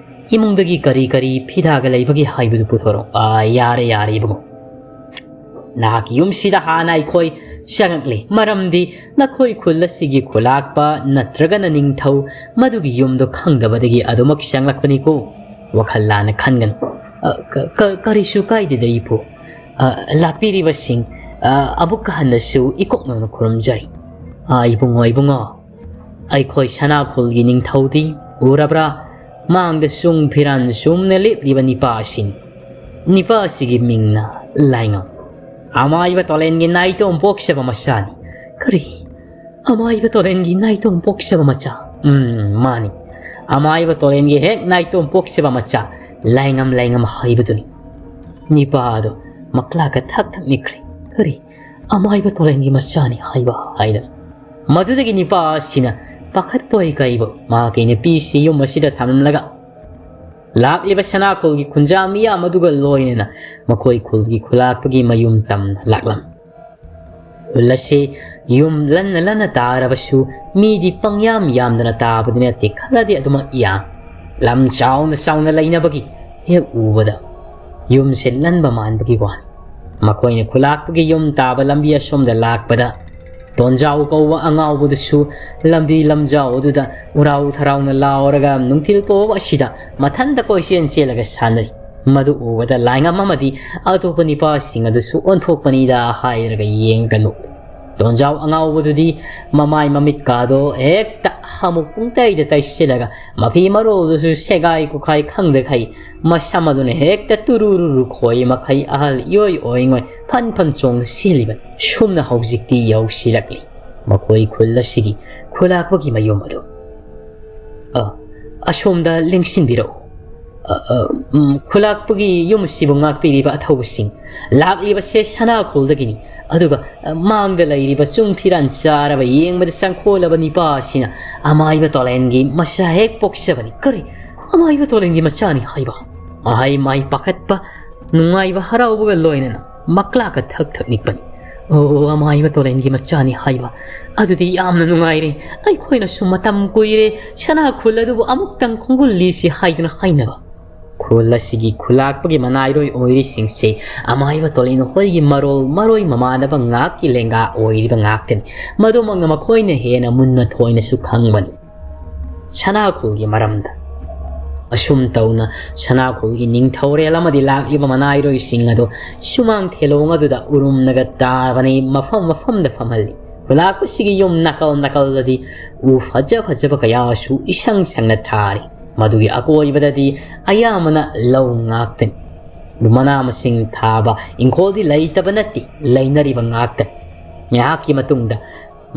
ꯏꯃꯨꯡꯗꯒꯤ ꯀꯔꯤ ꯀꯔꯤ ꯐꯤꯗꯥꯒ ꯂꯩꯕꯒꯦ ꯍꯥꯏꯕꯗꯨ ꯄꯨꯊꯣꯔꯛꯎ꯫" "ꯑ, ꯌꯥꯔꯦ, ꯌꯥꯔꯦ, ꯏꯕꯨꯡꯉꯣ꯫ ꯅꯍꯥꯛꯀꯤ ꯌꯨꯝꯁꯤꯗ ꯍꯥꯟꯅ ꯑꯩꯈꯣꯏ ꯆꯪꯉꯛꯂꯤ, ꯃꯔꯝꯗꯤ ꯅꯈꯣꯏ ꯈꯨꯜ ꯑꯁꯤꯒꯤ ꯈꯨꯂꯥꯛꯄ ꯅꯠꯇ꯭ꯔꯒꯅ ꯅꯤꯡꯊꯧ ꯃꯗꯨꯒꯤ ꯌꯨꯝꯗꯣ ꯈꯪꯗꯕꯗꯒꯤ ꯑꯗꯨꯃꯛ ꯆꯪꯂꯛꯄꯅꯤꯀꯣ꯫ ꯋꯥꯈꯜ ꯂꯥꯟꯅ ꯈꯟꯒꯅꯨ꯫ "ꯑ, ꯀ-, ꯀ-, ꯀꯔꯤꯁꯨ ꯀꯥꯏꯗꯦꯗ, ꯏꯄꯨ꯫ ꯑ, ꯂꯥꯛꯄꯤꯔꯤꯕꯁꯤꯡ, ꯑ, ꯑꯃꯨꯛꯀ ꯍꯟꯅꯁꯨ ꯏꯀꯣꯛꯅꯅ ꯈꯨꯔꯨꯝꯖꯔꯤ꯫ ꯑ, ꯏꯕꯨꯡꯉꯣ, ꯏꯕꯨꯡꯉꯣ, ꯑꯩꯈꯣꯏ ꯁꯅꯥꯈꯣꯜꯒꯤ ꯅꯤꯡꯊꯧꯗꯤ ꯎꯔꯕ꯭ꯔꯥ? ꯃꯥꯡꯗ ꯁꯨꯡ ꯐꯤꯔꯥꯟ ꯁꯨꯝꯅ ꯂꯦꯞꯂꯤꯕ ꯅꯤꯄꯥ ꯑꯁꯤꯅꯤ꯫ ꯅꯤꯄꯥ ꯑꯁꯤꯒꯤ ꯃꯤꯡꯅ ꯂꯥꯏꯉꯝ꯫ ꯑꯃꯥꯏꯕ ꯇꯣꯂꯦꯟꯒꯤ ꯅꯥꯏꯇꯣꯝ ꯄꯣꯛꯆꯕ ꯃꯆꯥꯅꯤ꯫" "ꯀꯔꯤ? ꯑꯃꯥꯏꯕ ꯇꯣꯂꯦꯟꯒꯤ ꯅꯥꯏꯇꯣꯝ ꯄꯣꯛꯆꯕ ꯃꯆꯥ?" "ꯎꯝ, ꯃꯥꯅꯤ꯫ ꯑꯃꯥꯏꯕ ꯇꯣꯂꯦꯟꯒꯤ ꯍꯦꯛ ꯅꯥꯏꯇꯣꯝ ꯄꯣꯛꯆꯕ ꯃꯆꯥ ꯂꯥꯏꯉꯝ, ꯂꯥꯏꯉꯝ ꯍꯥꯏꯕꯗꯨꯅꯤ꯫" ꯅꯤꯄꯥ ꯑꯗꯣ ꯃꯀ꯭ꯂꯥꯛꯀ ꯊꯛ ꯊꯛ ꯅꯤꯛꯈ꯭ꯔꯦ꯫ "ꯀꯔꯤ? ꯑꯃꯥꯏꯕ ꯇꯣꯂꯦꯟꯒꯤ ꯃꯆꯥꯅꯤ ꯍꯥꯏꯕ?" ꯍꯥꯏꯗꯅ꯫ ꯃꯗꯨꯗꯒꯤ ꯅꯤꯄꯥ ꯑꯁꯤꯅ ꯄꯥꯈꯠꯄꯣꯏ ꯀꯩꯕꯣꯏ ꯃꯍꯥꯛꯀꯤ ꯅꯨꯄꯤꯁꯤ ꯌꯨꯝ ꯑꯁꯤꯗ ꯊꯝꯂꯝꯂꯒ ꯂꯥꯛꯂꯤꯕ ꯁꯅꯥꯈꯣꯜꯒꯤ ꯈꯨꯟꯖꯥ ꯃꯤꯌꯥꯝ ꯑꯗꯨꯒ ꯂꯣꯏꯅꯅ ꯃꯈꯣꯏ ꯈꯨꯜꯒꯤ ꯈꯨꯂꯥꯛꯄꯒꯤ ꯃꯌꯨꯝ ꯇꯝꯅ ꯂꯥꯛꯂꯝ꯫ ꯈꯨꯜ ꯑꯁꯤ ꯌꯨꯝ ꯂꯟꯅ ꯂꯟꯅ ꯇꯥꯔꯕꯁꯨ ꯃꯤꯗꯤ ꯄꯪꯌꯥꯝ ꯌꯥꯝꯗꯅ ꯇꯥꯕꯗꯤ ꯅꯠꯇꯦ, ꯈꯔꯗꯤ ꯑꯗꯨꯃꯛ ꯌꯥꯝ꯫ ꯂꯝ ꯆꯥꯎꯅ ꯆꯥꯎꯅ ꯂꯩꯅꯕꯒꯤ ꯍꯦꯛ ꯎꯕꯗ ꯌꯨꯝꯁꯦ ꯂꯟꯕ ꯃꯥꯟꯕꯒꯤ ꯋꯥꯅꯤ꯫ ꯃꯈꯣꯏꯅ ꯈꯨꯂꯥꯛꯄꯒꯤ ꯌꯨꯝ ꯇꯥꯕ ꯂꯝꯕꯤ ꯑꯁꯣꯝꯗ ꯂꯥꯛꯄꯗ ꯇꯣꯟꯖꯥꯎ ꯀꯧꯕ ꯑꯉꯥꯎꯕꯗꯨꯁꯨ ꯂꯝꯕꯤ ꯂꯝꯖꯥꯎ ꯑꯗꯨꯗ ꯎꯔꯥꯎ ꯊꯔꯥꯎꯅ ꯂꯥꯎꯔꯒ ꯅꯨꯡꯊꯤꯜ ꯄꯣꯕ ꯑꯁꯤꯗ ꯃꯊꯟꯇ ꯀꯣꯏꯆꯦꯟ ꯆꯦꯜꯂꯒ ꯁꯥꯟꯅꯔꯤ꯫ ꯃꯗꯨ ꯎꯕꯗ ꯂꯥꯏꯉꯝ ꯑꯃꯗꯤ ꯑꯇꯣꯞꯄ ꯅꯤꯄꯥꯁꯤꯡ ꯑꯗꯨꯁꯨ ꯑꯣꯟꯊꯣꯛꯄꯅꯤꯗ ꯍꯥꯏꯔꯒ ꯌꯦꯡꯉꯒ ꯅꯣꯛꯂꯤ꯫ ꯇꯣꯟꯖꯥꯎ ꯑꯉꯥꯎꯕꯗꯨꯗꯤ ꯃꯃꯥꯏ ꯃꯃꯤꯠꯀꯥꯗꯣ ꯍꯦꯛꯇ ꯍꯥꯃꯨꯛ ꯄꯨꯡꯇꯩꯗ ꯇꯩꯁꯤꯜꯂꯒ ꯃꯐꯤ ꯃꯔꯣꯜꯗꯨꯁꯨ ꯁꯦꯒꯥꯏ ꯈꯨꯈꯥꯏ ꯈꯪꯗꯈꯩ ꯃꯁꯝ ꯑꯗꯨꯅ ꯍꯦꯛꯇ ꯇꯨꯔꯨꯔꯨꯔꯨ ꯈꯣꯏ ꯃꯈꯩ ꯑꯍꯜ ꯏꯑꯣꯏ ꯑꯣꯏꯉꯣꯏ ꯐꯟ ꯐꯟ ꯆꯣꯡ ꯆꯦꯜꯂꯤꯕꯅꯤ꯫ ꯁꯨꯝꯅ ꯍꯧꯖꯤꯛꯇꯤ ꯌꯧꯁꯤꯜꯂꯛꯂꯤ ꯃꯈꯣꯏ ꯈꯨꯜ ꯑꯁꯤꯒꯤ ꯈꯨꯂꯥꯛꯄꯒꯤ ꯃꯌꯨꯝ ꯑꯗꯨ꯫ ꯑ, ꯑꯁꯣꯝꯗ ꯂꯦꯡꯁꯤꯟꯕꯤꯔꯛꯎ꯫ ꯑ, ꯑ, ꯎꯝ, ꯈꯨꯂꯥꯛꯄꯒꯤ ꯌꯨꯝ ꯑꯁꯤꯕꯨ ꯉꯥꯛꯄꯤꯔꯤꯕ ꯑꯊꯧꯕꯁꯤꯡ, ꯂꯥꯛꯂꯤꯕꯁꯦ ꯁꯅꯥꯈꯣꯜꯗꯒꯤꯅꯤ꯫ ꯑꯗꯨꯒ, ꯑ, ꯃꯥꯡꯗ ꯂꯩꯔꯤꯕ ꯆꯨꯡ ꯐꯤꯔꯥꯟ ꯆꯥꯔꯕ ꯌꯦꯡꯕꯗ ꯆꯪꯈꯣꯜꯂꯕ ꯅꯤꯄꯥ ꯑꯁꯤꯅ ꯑꯃꯥꯏꯕ ꯇꯣꯂꯦꯟꯒꯤ ꯃꯆꯥ ꯍꯦꯛ ꯄꯣꯛꯆꯕꯅꯤ꯫ ꯀꯔꯤ? ꯑꯃꯥꯏꯕ ꯇꯣꯂꯦꯟꯒꯤ ꯃꯆꯥꯅꯤ ꯍꯥꯏꯕ? ꯃꯍꯩ ꯃꯍꯩ ꯄꯥꯈꯠꯄ, ꯅꯨꯡꯉꯥꯏꯕ ꯍꯔꯥꯎꯕꯒ ꯂꯣꯏꯅꯅ ꯃꯀ꯭ꯂꯥꯛꯀ ꯊꯛ ꯊꯛ ꯅꯤꯛꯄꯅꯤ꯫ "ꯑꯣ, ꯑꯃꯥꯏꯕ ꯇꯣꯂꯦꯟꯒꯤ ꯃꯆꯥꯅꯤ ꯍꯥꯏꯕ? ꯑꯗꯨꯗꯤ ꯌꯥꯝꯅ ꯅꯨꯡꯉꯥꯏꯔꯦ꯫ ꯑꯩꯈꯣꯏꯅꯁꯨ ꯃꯇꯝ ꯀꯨꯏꯔꯦ ꯁꯅꯥ ꯈꯨꯜ ꯑꯗꯨꯕꯨ ꯑꯃꯨꯛꯇꯪ ꯈꯣꯡꯒꯨꯜꯂꯤꯁꯤ ꯍꯥꯏꯗꯨꯅ ꯍꯥꯏꯅꯕ꯫" ꯈꯨꯜ ꯑꯁꯤꯒꯤ ꯈꯨꯂꯥꯛꯄꯒꯤ ꯃꯅꯥꯏꯔꯣꯏ ꯑꯣꯏꯔꯤꯁꯤꯡꯁꯦ ꯑꯃꯥꯏꯕ ꯇꯣꯂꯦꯟ ꯍꯣꯏꯒꯤ ꯃꯔꯣꯜ ꯃꯔꯣꯏ ꯃꯃꯥꯟꯅꯕ ꯉꯥꯛꯀꯤ ꯂꯦꯡꯒꯥ ꯑꯣꯏꯔꯤꯕ ꯉꯥꯛꯇꯅꯤ꯫ ꯃꯗꯨꯃꯛꯅ ꯃꯈꯣꯏꯅ ꯍꯦꯟꯅ ꯃꯨꯟꯅ ꯊꯣꯏꯅꯁꯨ ꯈꯪꯕꯅꯤ꯫ ꯁꯅꯥꯈꯣꯜꯒꯤ ꯃꯔꯝꯗ꯫ ꯑꯁꯨꯝ ꯇꯧꯅ ꯁꯅꯥꯈꯣꯜꯒꯤ ꯅꯤꯡꯊꯧꯔꯦꯜ ꯑꯃꯗꯤ ꯂꯥꯛꯂꯤꯕ ꯃꯅꯥꯏꯔꯣꯏꯁꯤꯡ ꯑꯗꯨ ꯁꯨꯃꯥꯡ ꯊꯦꯂꯣꯡ ꯑꯗꯨꯗ ꯎꯔꯨꯝꯅꯒ ꯇꯥꯕꯅꯤ, ꯃꯐꯝ ꯃꯐꯝꯗ ꯐꯝꯍꯜꯂꯤ꯫ ꯈꯨꯂꯥꯛꯄꯁꯤꯒꯤ ꯌꯨꯝ ꯅꯥꯀꯜ ꯅꯥꯀꯜꯗꯗꯤ ꯎ ꯐꯖ ꯐꯖꯕ ꯀꯌꯥꯁꯨ ꯏꯁꯪ ꯁꯪꯅ ꯊꯥꯔꯤ꯫ ꯃꯗꯨꯒꯤ ꯑꯀꯣꯏꯕꯗꯗꯤ ꯑꯌꯥꯝꯕꯅ ꯂꯧ ꯉꯥꯛꯇꯅꯤ꯫ ꯃꯅꯥ ꯃꯁꯤꯡ ꯊꯥꯕ ꯏꯪꯈꯣꯜꯗꯤ ꯂꯩꯇꯕ ꯅꯠꯇꯦ, ꯂꯩꯅꯔꯤꯕ ꯉꯥꯛꯇꯅꯤ꯫ ꯉꯥꯏꯍꯥꯛꯀꯤ ꯃꯇꯨꯡꯗ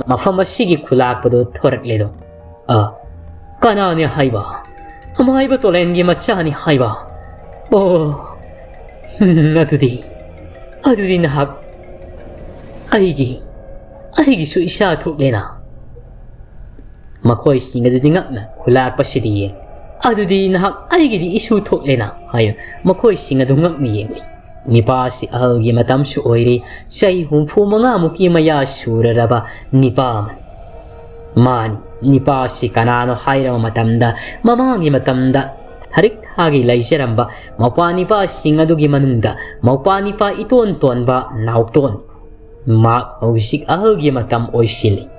ꯃꯐꯝ ꯑꯁꯤꯒꯤ ꯈꯨꯂꯥꯛꯄꯗꯨ ꯊꯣꯔꯛꯂꯦꯗꯣ꯫ "ꯑ, ꯀꯅꯥꯅꯤ ꯍꯥꯏꯕ? ꯑꯃꯥꯏꯕ ꯇꯣꯂꯦꯟꯒꯤ ꯃꯆꯥꯅꯤ ꯍꯥꯏꯕ? ꯑꯣ, ꯎꯝ, ꯑꯗꯨꯗꯤ, ꯑꯗꯨꯗꯤ ꯅꯍꯥꯛ ꯑꯩꯒꯤ, ꯑꯩꯒꯤꯁꯨ ꯏꯆꯥ ꯊꯣꯛꯂꯦꯅ?" ꯃꯈꯣꯏꯁꯤꯡ ꯑꯗꯨꯗꯤ ꯉꯛꯅ ꯈꯨꯂꯥꯛꯄꯁꯤꯗꯤ ꯌꯦꯡ꯫ "ꯑꯗꯨꯗꯤ ꯅꯍꯥꯛ ꯑꯩꯒꯤꯗꯤ ꯏꯁꯨ ꯊꯣꯛꯂꯦꯅ?" ꯍꯥꯏꯅ ꯃꯈꯣꯏꯁꯤꯡ ꯑꯗꯨ ꯉꯛꯅ ꯌꯦꯡꯂꯤ꯫ ꯅꯤꯄꯥꯁꯤ ꯑꯍꯜꯒꯤ ꯃꯇꯝꯁꯨ ꯑꯣꯏꯔꯤ, ꯆꯍꯤ ꯍꯨꯝꯐꯨ ꯃꯉꯥꯃꯨꯛꯀꯤ ꯃꯌꯥ ꯁꯨꯔꯔꯕ ꯅꯤꯄꯥ ꯑꯃꯅꯤ꯫ ꯃꯥꯅꯤ, ꯅꯤꯄꯥꯁꯤ ꯀꯅꯥꯅꯣ ꯍꯥꯏꯔꯕ ꯃꯇꯝꯗ, ꯃꯃꯥꯡꯒꯤ ꯃꯇꯝꯗ ꯊꯔꯤꯛ ꯊꯥꯒꯤ ꯂꯩꯖꯔꯝꯕ ꯃꯧꯄ꯭ꯋꯥ ꯅꯤꯄꯥꯁꯤꯡ ꯑꯗꯨꯒꯤ ꯃꯅꯨꯡꯗ ꯃꯧꯄ꯭ꯋꯥ ꯅꯤꯄꯥ ꯏꯇꯣꯟ ꯇꯣꯟꯕ ꯅꯥꯎꯇꯣꯟ꯫ ꯃꯍꯥꯛ ꯍꯧꯖꯤꯛ ꯑꯍꯜꯒꯤ ꯃꯇꯝ ꯑꯣꯏꯁꯤꯜꯂꯤ꯫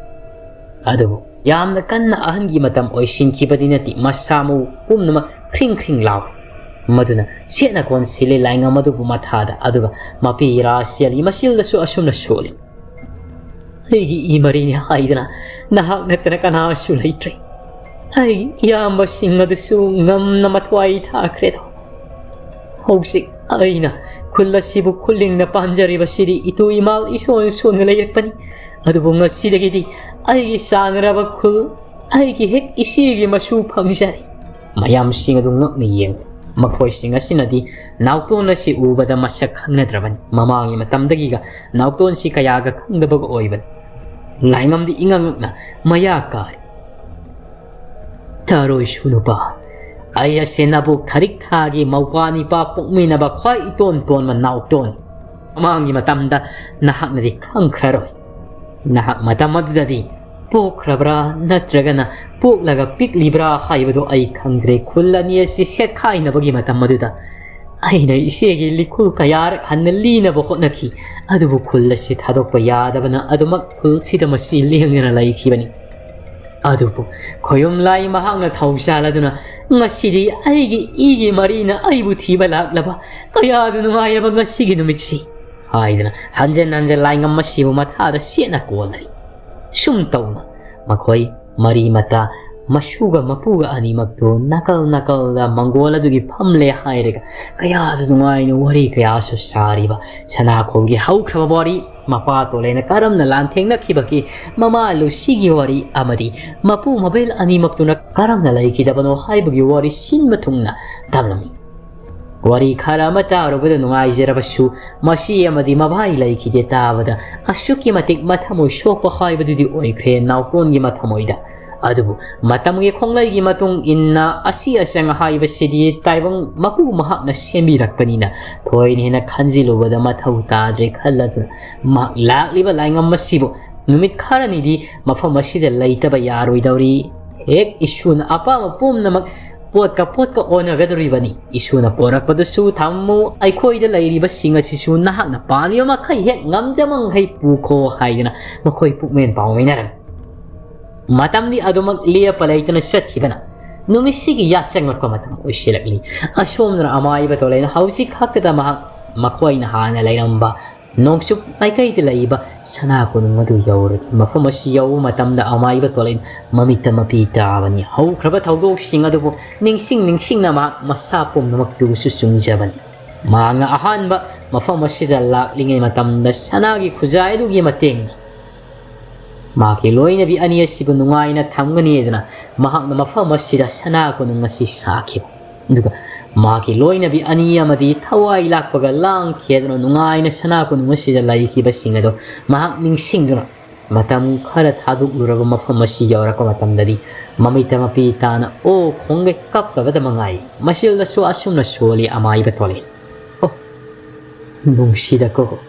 ꯑꯗꯨꯕꯨ ꯌꯥꯝꯅ ꯀꯟꯅ ꯑꯍꯟꯒꯤ ꯃꯇꯝ ꯑꯣꯏꯁꯤꯟꯈꯤꯕꯗꯤ ꯅꯠꯇꯦ, ꯃꯁꯥ ꯃꯎ ꯄꯨꯝꯅꯃꯛ ꯈ꯭ꯔꯤꯡ ꯈ꯭ꯔꯤꯡ ꯂꯥꯎꯏ꯫ ꯃꯗꯨꯅ ꯁꯦꯠꯅ ꯀꯣꯟꯁꯤꯜꯂꯤ ꯂꯥꯏꯉꯝ ꯑꯗꯨꯕꯨ ꯃꯊꯥꯗ, ꯑꯗꯨꯒ ꯃꯄꯤ ꯔꯥꯁꯦꯜꯒꯤ ꯃꯆꯤꯜꯗꯁꯨ ꯑꯁꯨꯝꯅ ꯁꯣꯜꯂꯤ꯫ "ꯑꯩꯒꯤ ꯏ ꯃꯔꯤꯅꯤ ꯍꯥꯏꯗꯅ ꯅꯍꯥꯛ ꯅꯠꯇꯅ ꯀꯅꯥꯁꯨ ꯂꯩꯇ꯭ꯔꯦ꯫ ꯑꯩꯒꯤ ꯏꯌꯥꯝꯕꯁꯤꯡ ꯑꯗꯨꯁꯨ ꯉꯝꯅ ꯃꯊ꯭ꯋꯥꯏ ꯊꯥꯈ꯭ꯔꯦꯗꯣ꯫ ꯍꯧꯖꯤꯛ ꯑꯩꯅ ꯈꯨꯜ ꯑꯁꯤꯕꯨ ꯈꯨꯜꯂꯤꯡꯅ ꯄꯥꯟꯖꯔꯤꯕꯁꯤꯗꯤ ꯏꯇꯨ ꯏꯃꯥ ꯏꯁꯣꯟ ꯁꯣꯟꯅ ꯂꯩꯔꯛꯄꯅꯤ꯫ ꯑꯗꯨꯕꯨ ꯉꯁꯤꯗꯒꯤꯗꯤ ꯑꯩꯒꯤ ꯆꯥꯟꯅꯔꯕ ꯈꯨꯜ, ꯑꯩꯒꯤ ꯍꯦꯛ ꯏꯆꯦꯒꯤ ꯃꯁꯨ ꯐꯪꯖꯔꯦ꯫" ꯃꯌꯥꯝꯁꯤꯡ ꯑꯗꯨ ꯉꯛꯅ ꯌꯦꯡꯂꯤ꯫ ꯃꯈꯣꯏꯁꯤꯡ ꯑꯁꯤꯅꯗꯤ ꯅꯥꯎꯇꯣꯟ ꯑꯁꯤ ꯎꯕꯗ ꯃꯁꯛ ꯈꯪꯅꯗ꯭ꯔꯕꯅꯤ꯫ ꯃꯃꯥꯡꯒꯤ ꯃꯇꯝꯗꯒꯤꯒ ꯅꯥꯎꯇꯣꯟꯁꯤ ꯀꯌꯥꯒ ꯈꯪꯗꯕꯒ ꯑꯣꯏꯕꯅꯤ꯫ ꯂꯥꯏꯉꯝꯗꯤ ꯏꯉꯛ ꯉꯛꯅ ꯃꯌꯥ ꯀꯥꯔꯤ꯫ "ꯇꯥꯔꯣꯏꯁꯨ ꯅꯨꯄꯥ, ꯑꯩ ꯑꯁꯤ ꯅꯕꯨꯛ ꯊꯔꯤꯛ ꯊꯥꯒꯤ ꯃꯧꯄ꯭ꯋꯥ ꯅꯤꯄꯥ ꯄꯣꯛꯃꯤꯟꯅꯕ ꯈ꯭ꯋꯥꯏ ꯏꯇꯣꯟ ꯇꯣꯟꯕ ꯅꯥꯎꯇꯣꯟ꯫ ꯃꯃꯥꯡꯒꯤ ꯃꯇꯝꯗ ꯅꯍꯥꯛꯅꯗꯤ ꯈꯪꯈ꯭ꯔꯔꯣꯏ꯫ ꯅꯍꯥꯛ ꯃꯇꯝ ꯑꯗꯨꯗꯗꯤ ꯄꯣꯛꯈ꯭ꯔꯕ꯭ꯔꯥ ꯅꯠꯇ꯭ꯔꯒꯅ ꯄꯣꯛꯂꯒ ꯄꯤꯛꯂꯤꯕ꯭ꯔꯥ ꯍꯥꯏꯕꯗꯨ ꯑꯩ ꯈꯪꯗ꯭ꯔꯦ꯫ ꯈꯨꯜ ꯑꯅꯤ ꯑꯁꯤ ꯁꯦꯠꯈꯥꯏꯅꯕꯒꯤ ꯃꯇꯝ ꯑꯗꯨꯗ ꯑꯩꯅ ꯏꯆꯦꯒꯤ ꯂꯤꯈꯨꯜ ꯀꯌꯥꯔꯛ ꯍꯟꯅ ꯂꯤꯅꯕ ꯍꯣꯠꯅꯈꯤ, ꯑꯗꯨꯕꯨ ꯈꯨꯜ ꯑꯁꯤ ꯊꯥꯗꯣꯛꯄ ꯌꯥꯗꯕꯅ ꯑꯗꯨꯃꯛ ꯈꯨꯜꯁꯤꯗ ꯃꯁꯤ ꯂꯦꯡꯗꯅ ꯂꯩꯈꯤꯕꯅꯤ꯫ ꯑꯗꯨꯕꯨ ꯈꯣꯌꯨꯝ ꯂꯥꯏ ꯃꯍꯥꯛꯅ ꯊꯧꯁꯥꯜ ꯑꯗꯨꯅ, "ꯉꯁꯤꯗꯤ ꯑꯩꯒꯤ ꯏꯒꯤ ꯃꯔꯤꯅ ꯑꯩꯕꯨ ꯊꯤꯕ ꯂꯥꯛꯂꯕ, ꯀꯌꯥꯗ ꯅꯨꯡꯉꯥꯏꯔꯕ ꯉꯁꯤꯒꯤ ꯅꯨꯃꯤꯠꯁꯤ!" ꯍꯥꯏꯗꯨꯅ ꯍꯟꯖꯟ ꯍꯟꯖꯟ ꯂꯥꯏꯉꯝ ꯑꯁꯤꯕꯨ ꯃꯊꯥꯗ ꯁꯦꯠꯅ ꯀꯣꯜꯂꯔꯤ꯫ ꯁꯨꯝ ꯇꯧꯅ ꯃꯈꯣꯏ ꯃꯔꯤ ꯃꯇꯥ, ꯃꯁꯨꯒ ꯃꯄꯨꯒ ꯑꯅꯤꯃꯛꯇꯨ ꯅꯥꯀꯜ ꯅꯥꯀꯜꯗ ꯃꯪꯒꯣꯜ ꯑꯗꯨꯒꯤ ꯐꯝꯂꯦ ꯍꯥꯏꯔꯒ ꯀꯌꯥꯗ ꯅꯨꯡꯉꯥꯏꯅ ꯋꯥꯔꯤ ꯀꯌꯥꯁꯨ ꯁꯥꯔꯤꯕ ꯁꯅꯥꯈꯣꯜꯒꯤ ꯍꯧꯈ꯭ꯔꯕ ꯋꯥꯔꯤ, ꯃꯄꯥ ꯇꯣꯂꯩꯅ ꯀꯔꯝꯅ ꯂꯥꯟꯊꯦꯡꯅꯈꯤꯕꯒꯦ, ꯃꯃꯥ ꯂꯨꯁꯤꯒꯤ ꯋꯥꯔꯤ ꯑꯃꯗꯤ ꯃꯄꯨ ꯃꯕꯦꯜ ꯑꯅꯤꯃꯛꯇꯨꯅ ꯀꯔꯝꯅ ꯂꯩꯈꯤꯗꯕꯅꯣ ꯍꯥꯏꯕꯒꯤ ꯋꯥꯔꯤ ꯁꯤꯟꯕ ꯊꯨꯡꯅ ꯇꯝꯂꯝꯃꯤ꯫ ꯋꯥꯔꯤ ꯈꯔ ꯑꯃ ꯇꯥꯔꯨꯕꯗ ꯅꯨꯡꯉꯥꯏꯖꯔꯕꯁꯨ, ꯃꯁꯤ ꯑꯃꯗꯤ ꯃꯕꯥꯏ ꯂꯩꯈꯤꯗꯦ ꯇꯥꯕꯗ ꯑꯁꯨꯛꯀꯤ ꯃꯇꯤꯛ ꯃꯊꯃꯣꯏ ꯁꯣꯛꯄ ꯍꯥꯏꯕꯗꯨꯗꯤ ꯑꯣꯏꯈ꯭ꯔꯦ ꯅꯥꯎꯇꯣꯟꯒꯤ ꯃꯊꯃꯣꯏꯗ꯫ ꯑꯗꯨꯕꯨ ꯃꯇꯝꯒꯤ ꯈꯣꯡꯂꯩꯒꯤ ꯃꯇꯨꯡ ꯏꯟꯅ ꯑꯁꯤ ꯑꯁꯪ ꯍꯥꯏꯕꯁꯤꯗꯤ ꯇꯥꯏꯕꯪ ꯃꯄꯨ ꯃꯍꯥꯛꯅ ꯁꯦꯝꯕꯤꯔꯛꯄꯅꯤꯅ ꯊꯣꯏꯅ ꯍꯦꯟꯅ ꯈꯟꯖꯤꯜꯂꯨꯕꯗ ꯃꯊꯧ ꯇꯥꯗ꯭ꯔꯦ ꯈꯜꯂꯗꯨꯅ ꯃꯍꯥꯛ ꯂꯥꯛꯂꯤꯕ ꯂꯥꯏꯉꯝ ꯑꯁꯤꯕꯨ ꯅꯨꯃꯤꯠ ꯈꯔꯅꯤꯗꯤ ꯃꯐꯝ ꯑꯁꯤꯗ ꯂꯩꯇꯕ ꯌꯥꯔꯣꯏꯗꯧꯔꯤ꯫ ꯍꯦꯛ ꯏꯁꯨꯅ ꯑꯄꯥꯝꯕ ꯄꯨꯝꯅꯃꯛ ꯄꯣꯠꯀ ꯄꯣꯠꯀ ꯑꯣꯟꯅꯒꯗꯧꯔꯤꯕꯅꯤ꯫ ꯏꯁꯨꯅ ꯄꯣꯔꯛꯄꯗꯨꯁꯨ ꯊꯝꯃꯨ, ꯑꯩꯈꯣꯏꯗ ꯂꯩꯔꯤꯕꯁꯤꯡ ꯑꯁꯤꯁꯨ ꯅꯍꯥꯛꯅ ꯄꯥꯝꯂꯤꯕ ꯃꯈꯩ ꯍꯦꯛ ꯉꯝꯖꯃꯈꯩ ꯄꯨꯈꯣ ꯍꯥꯏꯗꯨꯅ ꯃꯈꯣꯏ ꯄꯨꯛꯃꯦꯟ ꯄꯥꯎꯃꯤꯟꯅꯔꯝꯃꯤ꯫ ꯃꯇꯝꯗꯤ ꯑꯗꯨꯃꯛ ꯂꯦꯞꯄ ꯂꯩꯇꯅ ꯆꯠꯈꯤꯕꯅ ꯅꯨꯃꯤꯠꯁꯤꯒꯤ ꯌꯥꯆꯪꯂꯛꯄ ꯃꯇꯝ ꯑꯣꯏꯁꯤꯜꯂꯛꯂꯤ꯫ ꯑꯁꯣꯝꯗꯅ ꯑꯃꯥꯏꯕ ꯇꯣꯂꯩꯅ ꯍꯧꯖꯤꯛ ꯈꯛꯇꯗ ꯃꯍꯥꯛ ꯃꯈꯣꯏꯅ ꯍꯥꯟꯅ ꯂꯩꯔꯝꯕ ꯅꯣꯡꯆꯨꯞ ꯃꯥꯏꯀꯩꯗ ꯂꯩꯕ ꯁꯅꯥ ꯀꯣꯅꯨꯡ ꯑꯗꯨ ꯌꯧꯔꯦ꯫ ꯃꯐꯝ ꯑꯁꯤ ꯌꯧꯕ ꯃꯇꯝꯗ ꯑꯃꯥꯏꯕ ꯇꯣꯂꯩꯅ ꯃꯃꯤꯠꯇ ꯃꯄꯤ ꯇꯥꯕꯅꯤ꯫ ꯍꯧꯈ꯭ꯔꯕ ꯊꯧꯗꯣꯛꯁꯤꯡ ꯑꯗꯨꯕꯨ ꯅꯤꯡꯁꯤꯡ ꯅꯤꯡꯁꯤꯡꯅ ꯃꯍꯥꯛ ꯃꯁꯥ ꯄꯨꯝꯅꯃꯛꯇꯨꯁꯨ ꯆꯨꯝꯖꯕꯅꯤ꯫ ꯃꯍꯥꯛꯅ ꯑꯍꯥꯟꯕ ꯃꯐꯝ ꯑꯁꯤꯗ ꯂꯥꯛꯂꯤꯉꯩ ꯃꯇꯝꯗ ꯁꯅꯥꯒꯤ ꯈꯨꯖꯥꯏ ꯑꯗꯨꯒꯤ ꯃꯇꯦꯡꯅ ꯃꯍꯥꯛꯀꯤ ꯂꯣꯏꯅꯕꯤ ꯑꯅꯤ ꯑꯁꯤꯕꯨ ꯅꯨꯡꯉꯥꯏꯅ ꯊꯝꯒꯅꯤ ꯍꯥꯏꯗꯨꯅ ꯃꯍꯥꯛꯅ ꯃꯐꯝ ꯑꯁꯤꯗ ꯁꯅꯥ ꯀꯣꯅꯨꯡ ꯑꯁꯤ ꯁꯥꯈꯤꯕ꯫ ꯑꯗꯨꯒ ꯃꯍꯥꯛꯀꯤ ꯂꯣꯏꯅꯕꯤ ꯑꯅꯤ ꯑꯃꯗꯤ ꯊꯋꯥꯏ ꯂꯥꯛꯄꯒ ꯂꯥꯡꯈꯤꯗꯨꯅ ꯅꯨꯡꯉꯥꯏꯅ ꯁꯅꯥ ꯀꯣꯅꯨꯡ ꯑꯁꯤꯗ ꯂꯩꯈꯤꯕꯁꯤꯡ ꯑꯗꯨ ꯃꯍꯥꯛ ꯅꯤꯡꯁꯤꯡꯗꯨꯅ ꯃꯇꯝ ꯈꯔ ꯊꯥꯗꯣꯛꯂꯨꯔꯕ ꯃꯐꯝ ꯑꯁꯤ ꯌꯧꯔꯛꯄ ꯃꯇꯝꯗꯗꯤ ꯃꯃꯤꯠꯇ ꯃꯄꯤ ꯇꯥꯅ ꯑꯣ ꯈꯣꯡꯒꯩ ꯀꯞꯇꯕꯗ ꯃꯉꯥꯏ꯫ ꯃꯆꯤꯜꯗꯁꯨ ꯑꯁꯨꯝꯅ ꯁꯣꯜꯂꯤ ꯑꯃꯥꯏꯕ ꯇꯣꯂꯩ꯫ ꯑꯣ, ꯅꯨꯡꯁꯤꯗꯀꯣ꯫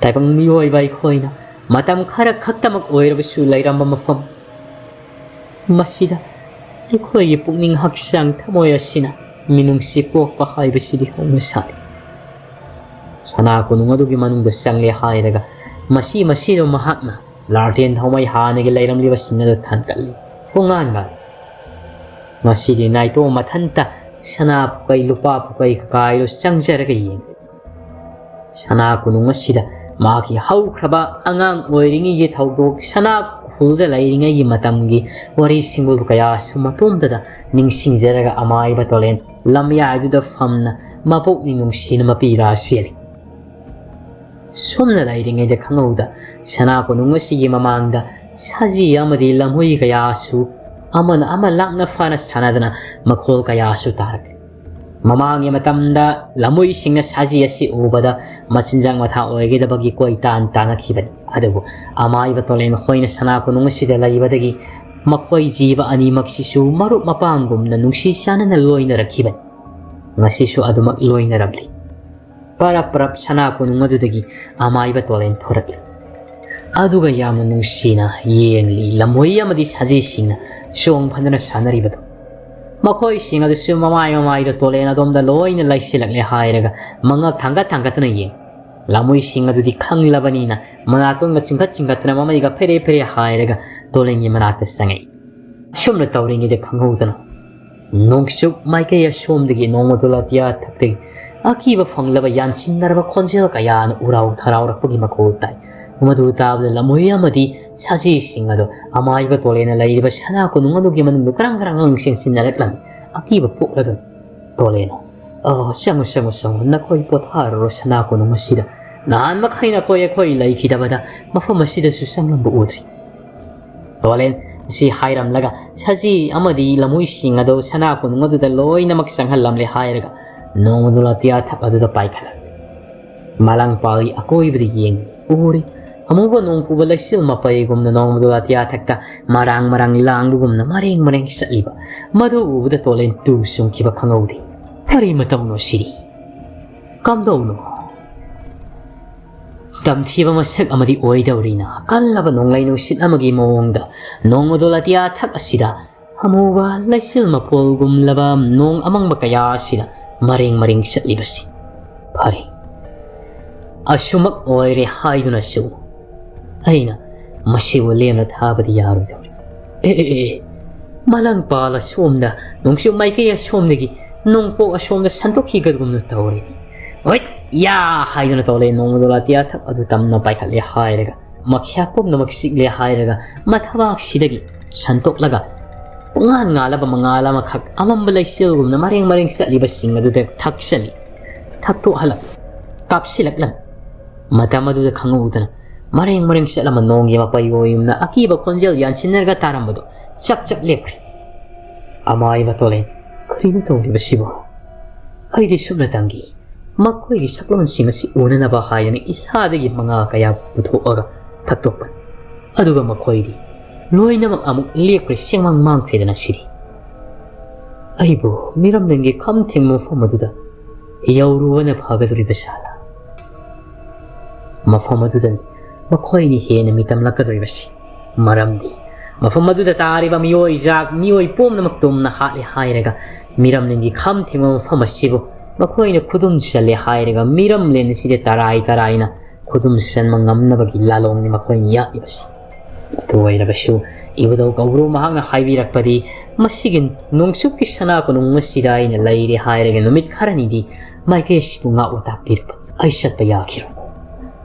ꯇꯥꯏꯕꯪ ꯃꯤꯑꯣꯏꯕ ꯑꯩꯈꯣꯏꯅ ꯃꯇꯝ ꯈꯔ ꯈꯛꯇꯃꯛ ꯑꯣꯏꯔꯕꯁꯨ ꯂꯩꯔꯝꯕ ꯃꯐꯝ ꯃꯁꯤꯗ ꯑꯩꯈꯣꯏꯒꯤ ꯄꯨꯛꯅꯤꯡ ꯍꯛꯆꯥꯡ ꯊꯃꯣꯏ ꯑꯁꯤꯅ ꯃꯤꯅꯨꯡꯁꯤ ꯄꯣꯛꯄ ꯍꯥꯏꯕꯁꯤꯗꯤ ꯍꯧꯅ ꯁꯥꯅꯤ꯫ ꯁꯅꯥ ꯀꯣꯅꯨꯡ ꯑꯗꯨꯒꯤ ꯃꯅꯨꯡꯗ ꯆꯪꯂꯦ ꯍꯥꯏꯔꯒ ꯃꯁꯤ ꯃꯁꯤꯗ ꯃꯍꯥꯛꯅ ꯂꯥꯔꯇꯦꯟ ꯊꯥꯎꯃꯩ ꯍꯥꯟꯅꯒꯤ ꯂꯩꯔꯝꯂꯤꯕꯁꯤꯡ ꯑꯗꯨ ꯊꯥꯟꯒꯠꯂꯤ꯫ ꯈꯣꯡꯉꯥꯟꯕ꯫ ꯉꯁꯤꯗꯤ ꯅꯥꯏꯇꯣꯝ ꯃꯊꯟꯇ ꯁꯅꯥ ꯄꯨꯀꯩ ꯂꯨꯄꯥ ꯄꯨꯀꯩ ꯀꯀꯥꯏꯗꯨ ꯆꯪꯖꯔꯒ ꯌꯦꯡꯂꯤ꯫ ꯁꯅꯥ ꯀꯣꯅꯨꯡ ꯑꯁꯤꯗ ꯃꯍꯥꯛꯀꯤ ꯍꯧꯈ꯭ꯔꯕ ꯑꯉꯥꯡ ꯑꯣꯏꯔꯤꯉꯩꯒꯤ ꯊꯧꯗꯣꯛ, ꯁꯅꯥ ꯈꯨꯜꯗ ꯂꯩꯔꯤꯉꯩꯒꯤ ꯃꯇꯝꯒꯤ ꯋꯥꯔꯤꯁꯤꯡꯕꯨ ꯀꯌꯥꯁꯨ ꯃꯇꯣꯝꯇꯗ ꯅꯤꯡꯁꯤꯡꯖꯔꯒ ꯑꯃꯥꯏꯕ ꯇꯣꯂꯦꯟ ꯂꯝꯌꯥꯏꯗꯨꯗ ꯐꯝꯅ ꯃꯄꯨꯛꯅꯤꯡ ꯅꯨꯡꯁꯤꯅ ꯃꯄꯤ ꯔꯥ ꯆꯦꯜꯂꯤ꯫ ꯁꯨꯝꯅ ꯂꯩꯔꯤꯉꯩꯗ ꯈꯪꯍꯧꯗ ꯁꯅꯥ ꯀꯣꯅꯨꯡ ꯑꯁꯤꯒꯤ ꯃꯃꯥꯡꯗ ꯁꯖꯤ ꯑꯃꯗꯤ ꯂꯝꯍꯨꯏ ꯀꯌꯥꯁꯨ ꯑꯃꯅ ꯑꯃ ꯂꯥꯛꯅ ꯐꯥꯅ ꯁꯥꯟꯅꯗꯅ ꯃꯈꯣꯜ ꯀꯌꯥꯁꯨ ꯇꯥꯔꯛꯂꯤ꯫ ꯃꯃꯥꯡꯒꯤ ꯃꯇꯝꯗ ꯂꯝꯍꯨꯏꯁꯤꯡꯅ ꯁꯖꯤ ꯑꯁꯤ ꯎꯕꯗ ꯃꯆꯤꯟꯖꯥꯛ ꯃꯊꯥ ꯑꯣꯏꯒꯗꯕꯒꯤ ꯀꯣꯏ ꯇꯥꯟ ꯇꯥꯟꯅꯈꯤꯕꯅꯤ꯫ ꯑꯗꯨꯕꯨ ꯑꯃꯥꯏꯕ ꯇꯣꯂꯦꯟ ꯃꯈꯣꯏꯅ ꯁꯅꯥ ꯀꯣꯅꯨꯡ ꯑꯁꯤꯗ ꯂꯩꯕꯗꯒꯤ ꯃꯈꯣꯏ ꯖꯤꯕ ꯑꯅꯤꯃꯛꯁꯤꯁꯨ ꯃꯔꯨꯞ ꯃꯄꯥꯡꯒꯨꯝꯅ ꯅꯨꯡꯁꯤ ꯆꯥꯟꯅꯅ ꯂꯣꯏꯅꯔꯛꯈꯤꯕꯅꯤ꯫ ꯉꯁꯤꯁꯨ ꯑꯗꯨꯃꯛ ꯂꯣꯏꯅꯔꯝꯂꯤ꯫ ꯄꯔꯞ ꯄꯔꯞ ꯁꯅꯥ ꯀꯣꯅꯨꯡ ꯑꯗꯨꯗꯒꯤ ꯑꯃꯥꯏꯕ ꯇꯣꯂꯦꯟ ꯊꯣꯔꯛꯂꯤ꯫ ꯑꯗꯨꯒ ꯌꯥꯝꯅ ꯅꯨꯡꯁꯤꯅ ꯌꯦꯡꯂꯤ ꯂꯝꯍꯨꯏ ꯑꯃꯗꯤ ꯁꯖꯤꯁꯤꯡꯅ ꯆꯣꯡ ꯐꯟꯗꯅ ꯁꯥꯟꯅꯔꯤꯕꯗꯨ꯫ ꯃꯈꯣꯏꯁꯤꯡ ꯑꯗꯨꯁꯨ ꯃꯃꯥꯏ ꯃꯃꯥꯏꯗ ꯇꯣꯂꯦꯟ ꯑꯗꯣꯝꯗ ꯂꯣꯏꯅ ꯂꯩꯁꯤꯜꯂꯛꯂꯦ ꯍꯥꯏꯔꯒ ꯃꯉꯛ ꯊꯥꯡꯒꯠ ꯊꯥꯡꯒꯠꯇꯅ ꯌꯦꯡ꯫ ꯂꯝꯍꯨꯏꯁꯤꯡ ꯑꯗꯨꯗꯤ ꯈꯪꯂꯕꯅꯤꯅ ꯃꯅꯥꯇꯣꯟꯒ ꯆꯤꯡꯈꯠ ꯆꯤꯡꯈꯠꯇꯅ ꯃꯃꯩꯒ ꯐꯦꯔꯦ ꯐꯦꯔꯦ ꯍꯥꯏꯔꯒ ꯇꯣꯂꯦꯟꯒꯤ ꯃꯅꯥꯛꯇ ꯆꯪꯉꯛꯏ꯫ ꯁꯨꯝꯅ ꯇꯧꯔꯤꯉꯩꯗ ꯈꯪꯍꯧꯗꯅ ꯅꯣꯡꯆꯨꯞ ꯃꯥꯏꯀꯩ ꯑꯁꯣꯝꯗꯒꯤ ꯅꯣꯡꯃꯗꯣ ꯑꯇꯤꯌꯥ ꯊꯛꯇꯒꯤ ꯑꯀꯤꯕ ꯐꯪꯂꯕ ꯌꯥꯟꯁꯤꯟꯅꯔꯕ ꯈꯣꯟꯖꯦꯜ ꯀꯌꯥꯅ ꯎꯔꯥꯎ ꯊꯔꯥꯎꯔꯛꯄꯒꯤ ꯃꯈꯣꯜ ꯇꯥꯏ꯫ ꯃꯗꯨ ꯇꯥꯕꯗ ꯂꯝꯍꯨꯏ ꯑꯃꯗꯤ ꯁꯖꯤꯁꯤꯡ ꯑꯗꯨ ꯑꯃꯥꯏꯕ ꯇꯣꯂꯦꯟꯅ ꯂꯩꯔꯤꯕ ꯁꯅꯥ ꯀꯣꯅꯨꯡ ꯑꯗꯨꯒꯤ ꯃꯅꯨꯡꯗ ꯀ꯭ꯔꯪ ꯀ꯭ꯔꯪ ꯀ꯭ꯔꯪ ꯆꯦꯟꯁꯤꯟꯅꯔꯛꯂꯝꯃꯤ꯫ ꯑꯀꯤꯕ ꯄꯣꯛꯂꯗꯨꯅ ꯇꯣꯂꯦꯟꯅ, "ꯑ, ꯆꯪꯉꯨ, ꯆꯪꯉꯨ, ꯆꯪꯉꯨ, ꯅꯈꯣꯏ ꯄꯣꯊꯥꯔꯨꯔꯣ ꯁꯅꯥ ꯀꯣꯅꯨꯡ ꯑꯁꯤꯗ꯫ ꯅꯍꯥꯟ ꯃꯈꯩ ꯅꯈꯣꯏ ꯑꯩꯈꯣꯏ ꯂꯩꯈꯤꯗꯕꯗ ꯃꯐꯝ ꯑꯁꯤꯗꯁꯨ ꯆꯪꯂꯝꯕ ꯎꯗ꯭ꯔꯤ꯫" ꯇꯣꯂꯦꯟ ꯑꯁꯤ ꯍꯥꯏꯔꯝꯂꯒ ꯁꯖꯤ ꯑꯃꯗꯤ ꯂꯝꯍꯨꯏꯁꯤꯡ ꯑꯗꯨ ꯁꯅꯥ ꯀꯣꯅꯨꯡ ꯑꯗꯨꯗ ꯂꯣꯏꯅꯃꯛ ꯆꯪꯍꯜꯂꯝꯂꯦ ꯍꯥꯏꯔꯒ ꯅꯣꯡꯃꯗꯣ ꯑꯇꯤꯌꯥ ꯊꯛ ꯑꯗꯨꯗ ꯄꯥꯏꯈꯠꯂꯛꯂꯤ꯫ ꯃꯂꯥꯡꯄꯥꯜꯒꯤ ꯑꯀꯣꯏꯕꯗ ꯌꯦꯡ ꯎꯔꯤ꯫ ꯑꯃꯨꯕ ꯅꯣꯡ ꯄꯨꯕ ꯂꯩꯆꯤꯜ ꯃꯄꯩꯒꯨꯝꯅ ꯅꯣꯡꯃꯗꯣ ꯑꯇꯤꯌꯥ ꯊꯛꯇ ꯃꯔꯥꯡ ꯃꯔꯥꯡ ꯂꯥꯡꯕꯒꯨꯝꯅ ꯃꯔꯦꯡ ꯃꯔꯦꯡ ꯆꯠꯂꯤꯕ꯫ ꯃꯗꯨ ꯎꯕꯗ ꯇꯣꯂꯦꯟ ꯇꯨ ꯆꯨꯡꯈꯤꯕ ꯈꯪꯍꯧꯗꯦ꯫ ꯀꯔꯤ ꯃꯇꯧꯅꯣ ꯁꯤꯗꯤ? ꯀꯝꯗꯧꯅꯣ? ꯇꯝꯊꯤꯕ ꯃꯁꯛ ꯑꯃꯗꯤ ꯑꯣꯏꯗꯧꯔꯤꯅ ꯀꯜꯂꯕ ꯅꯣꯡꯂꯩ ꯅꯨꯡꯁꯤꯠ ꯑꯃꯒꯤ ꯃꯑꯣꯡꯗ ꯅꯣꯡꯃꯗꯣ ꯑꯇꯤꯌꯥ ꯊꯛ ꯑꯁꯤꯗ ꯑꯃꯨꯕ ꯂꯩꯆꯤꯜ ꯃꯄꯣꯜꯒꯨꯝꯂꯕ ꯅꯣꯡ ꯑꯃꯪꯕ ꯀꯌꯥ ꯑꯁꯤꯅ ꯃꯔꯦꯡ ꯃꯔꯦꯡ ꯆꯠꯂꯤꯕꯁꯤ꯫ ꯐꯔꯦ, ꯑꯁꯨꯃꯛ ꯑꯣꯏꯔꯦ ꯍꯥꯏꯗꯨꯅꯁꯨ ꯑꯩꯅ ꯃꯁꯤꯕꯨ ꯂꯦꯝꯅ ꯊꯥꯕꯗꯤ ꯌꯥꯔꯣꯏꯗꯧꯔꯤ꯫ ꯑꯦ ꯑꯦ ꯑꯦ, ꯃꯂꯪ ꯄꯥꯜ ꯑꯁꯣꯝꯗ, ꯅꯣꯡꯆꯨꯞ ꯃꯥꯏꯀꯩ ꯑꯁꯣꯝꯗꯒꯤ ꯅꯣꯡꯄꯣꯛ ꯑꯁꯣꯝꯗ ꯁꯟꯗꯣꯛꯈꯤꯒꯗꯒꯨꯝꯅ ꯇꯧꯔꯤ꯫ ꯍꯣꯏꯠ! ꯌꯥ! ꯍꯥꯏꯗꯨꯅ ꯇꯧꯂꯦ ꯅꯣꯡꯃꯗꯣꯂꯥ ꯇꯤꯌꯥꯊꯛ ꯑꯗꯨ ꯇꯝꯅ ꯄꯥꯏꯈꯠꯂꯦ ꯍꯥꯏꯔꯒ, ꯃꯈ꯭ꯌꯥ ꯄꯨꯝꯅꯃꯛ ꯆꯤꯛꯂꯦ ꯍꯥꯏꯔꯒ, ꯃꯊꯕꯥꯛꯁꯤꯗꯒꯤ ꯁꯟꯇꯣꯛꯂꯒ ꯄꯨꯡꯉꯥꯟ ꯉꯥꯜꯂꯕ ꯃꯉꯥꯜ ꯑꯃꯈꯛ ꯑꯃꯝꯕ ꯂꯩꯆꯤꯜꯒꯨꯝꯅ ꯃꯔꯦꯡ ꯃꯔꯦꯡ ꯆꯠꯂꯤꯕꯁꯤꯡ ꯑꯗꯨꯗ ꯊꯛꯆꯜꯂꯤ꯫ ꯊꯛꯇꯣꯛꯍꯜꯂꯝꯃꯤ꯫ ꯀꯥꯞꯁꯤꯜꯂꯛꯂꯝꯃꯤ꯫ ꯃꯇꯝ ꯑꯗꯨꯗ ꯈꯪꯍꯧꯗꯅ ꯃꯔꯦꯡ ꯃꯔꯦꯡ ꯆꯠꯂꯝꯕ ꯅꯣꯡꯒꯤ ꯃꯄꯩ ꯑꯣꯏꯒꯨꯝꯅ ꯑꯀꯤꯕ ꯈꯣꯟꯖꯦꯜ ꯌꯥꯟꯁꯤꯟꯅꯔꯒ ꯇꯥꯔꯝꯕꯗꯨ ꯆꯞ ꯆꯞ ꯂꯦꯞꯈ꯭ꯔꯦ꯫ ꯑꯃꯥꯏꯕ ꯇꯣꯂꯦꯟ, ꯀꯔꯤꯅꯣ ꯇꯧꯔꯤꯕꯁꯤꯕꯣ? ꯑꯩꯗꯤ ꯁꯨꯞꯅ ꯇꯪꯒꯤ ꯃꯈꯣꯏꯒꯤ ꯁꯛꯂꯣꯟꯁꯤꯡ ꯑꯁꯤ ꯎꯅꯅꯕ ꯍꯥꯏꯗꯅ ꯏꯁꯥꯗꯒꯤ ꯃꯉꯥ ꯀꯌꯥ ꯄꯨꯊꯣꯛꯑꯒ ꯊꯛꯇꯣꯛꯄꯅꯤ꯫ ꯑꯗꯨꯒ ꯃꯈꯣꯏꯗꯤ ꯂꯣꯏꯅꯃꯛ ꯑꯃꯨꯛ ꯂꯦꯞꯈ꯭ꯔꯦ, ꯁꯦꯡꯃꯥꯡ ꯃꯥꯡꯈ꯭ꯔꯦꯗꯅ ꯁꯤꯗꯤ꯫ ꯑꯩꯕꯨ ꯃꯤꯔꯝꯂꯦꯟꯒꯤ ꯈꯝ ꯊꯦꯡꯕ ꯃꯐꯝ ꯑꯗꯨꯗ ꯌꯧꯔꯨꯕꯅ ꯐꯒꯗꯧꯔꯤꯕ ꯁꯥꯂꯥ? ꯃꯐꯝ ꯑꯗꯨꯗꯅꯤ ꯃꯈꯣꯏꯅꯤ ꯍꯦꯟꯅ ꯃꯤꯇꯝꯂꯛꯀꯗꯧꯔꯤꯕꯁꯤ꯫ ꯃꯔꯝꯗꯤ ꯃꯐꯝ ꯑꯗꯨꯗ ꯇꯥꯔꯤꯕ ꯃꯤꯑꯣꯏ ꯖꯥꯠ, ꯃꯤꯑꯣꯏ ꯄꯨꯝꯅꯃꯛ ꯇꯨꯝꯅ ꯍꯥꯠꯂꯦ ꯍꯥꯏꯔꯒ, ꯃꯤꯔꯝꯂꯦꯟꯒꯤ ꯈꯝ ꯊꯦꯡꯕ ꯃꯐꯝ ꯑꯁꯤꯕꯨ ꯃꯈꯣꯏꯅ ꯈꯨꯗꯨꯝ ꯆꯜꯂꯦ ꯍꯥꯏꯔꯒ, ꯃꯤꯔꯝꯂꯦꯟ ꯑꯁꯤꯗ ꯇꯔꯥꯏ ꯇꯔꯥꯏꯅ ꯈꯨꯗꯨꯝ ꯆꯟꯕ ꯉꯝꯅꯕꯒꯤ ꯂꯥꯂꯣꯡꯅꯤ ꯃꯈꯣꯏꯅ ꯌꯥꯠꯂꯤꯕꯁꯤ꯫ ꯑꯗꯨ ꯑꯣꯏꯔꯕꯁꯨ, ꯏꯕꯨꯙꯧ ꯀꯧꯕ꯭ꯔꯨ ꯃꯍꯥꯛꯅ ꯍꯥꯏꯕꯤꯔꯛꯄꯗꯤ, ꯃꯁꯤꯒꯤ ꯅꯣꯡꯆꯨꯞꯀꯤ ꯁꯅꯥ ꯀꯣꯅꯨꯡ ꯑꯁꯤꯗ ꯑꯩꯅ ꯂꯩꯔꯦ ꯍꯥꯏꯔꯒ ꯅꯨꯃꯤꯠ ꯈꯔꯅꯤꯗꯤ ꯃꯥꯏꯀꯩ ꯑꯁꯤꯕꯨ ꯉꯥꯛꯑꯣ ꯇꯥꯛꯄꯤꯔꯕ ꯑꯩ ꯆꯠꯄ ꯌꯥꯈꯤꯔꯣꯏ꯫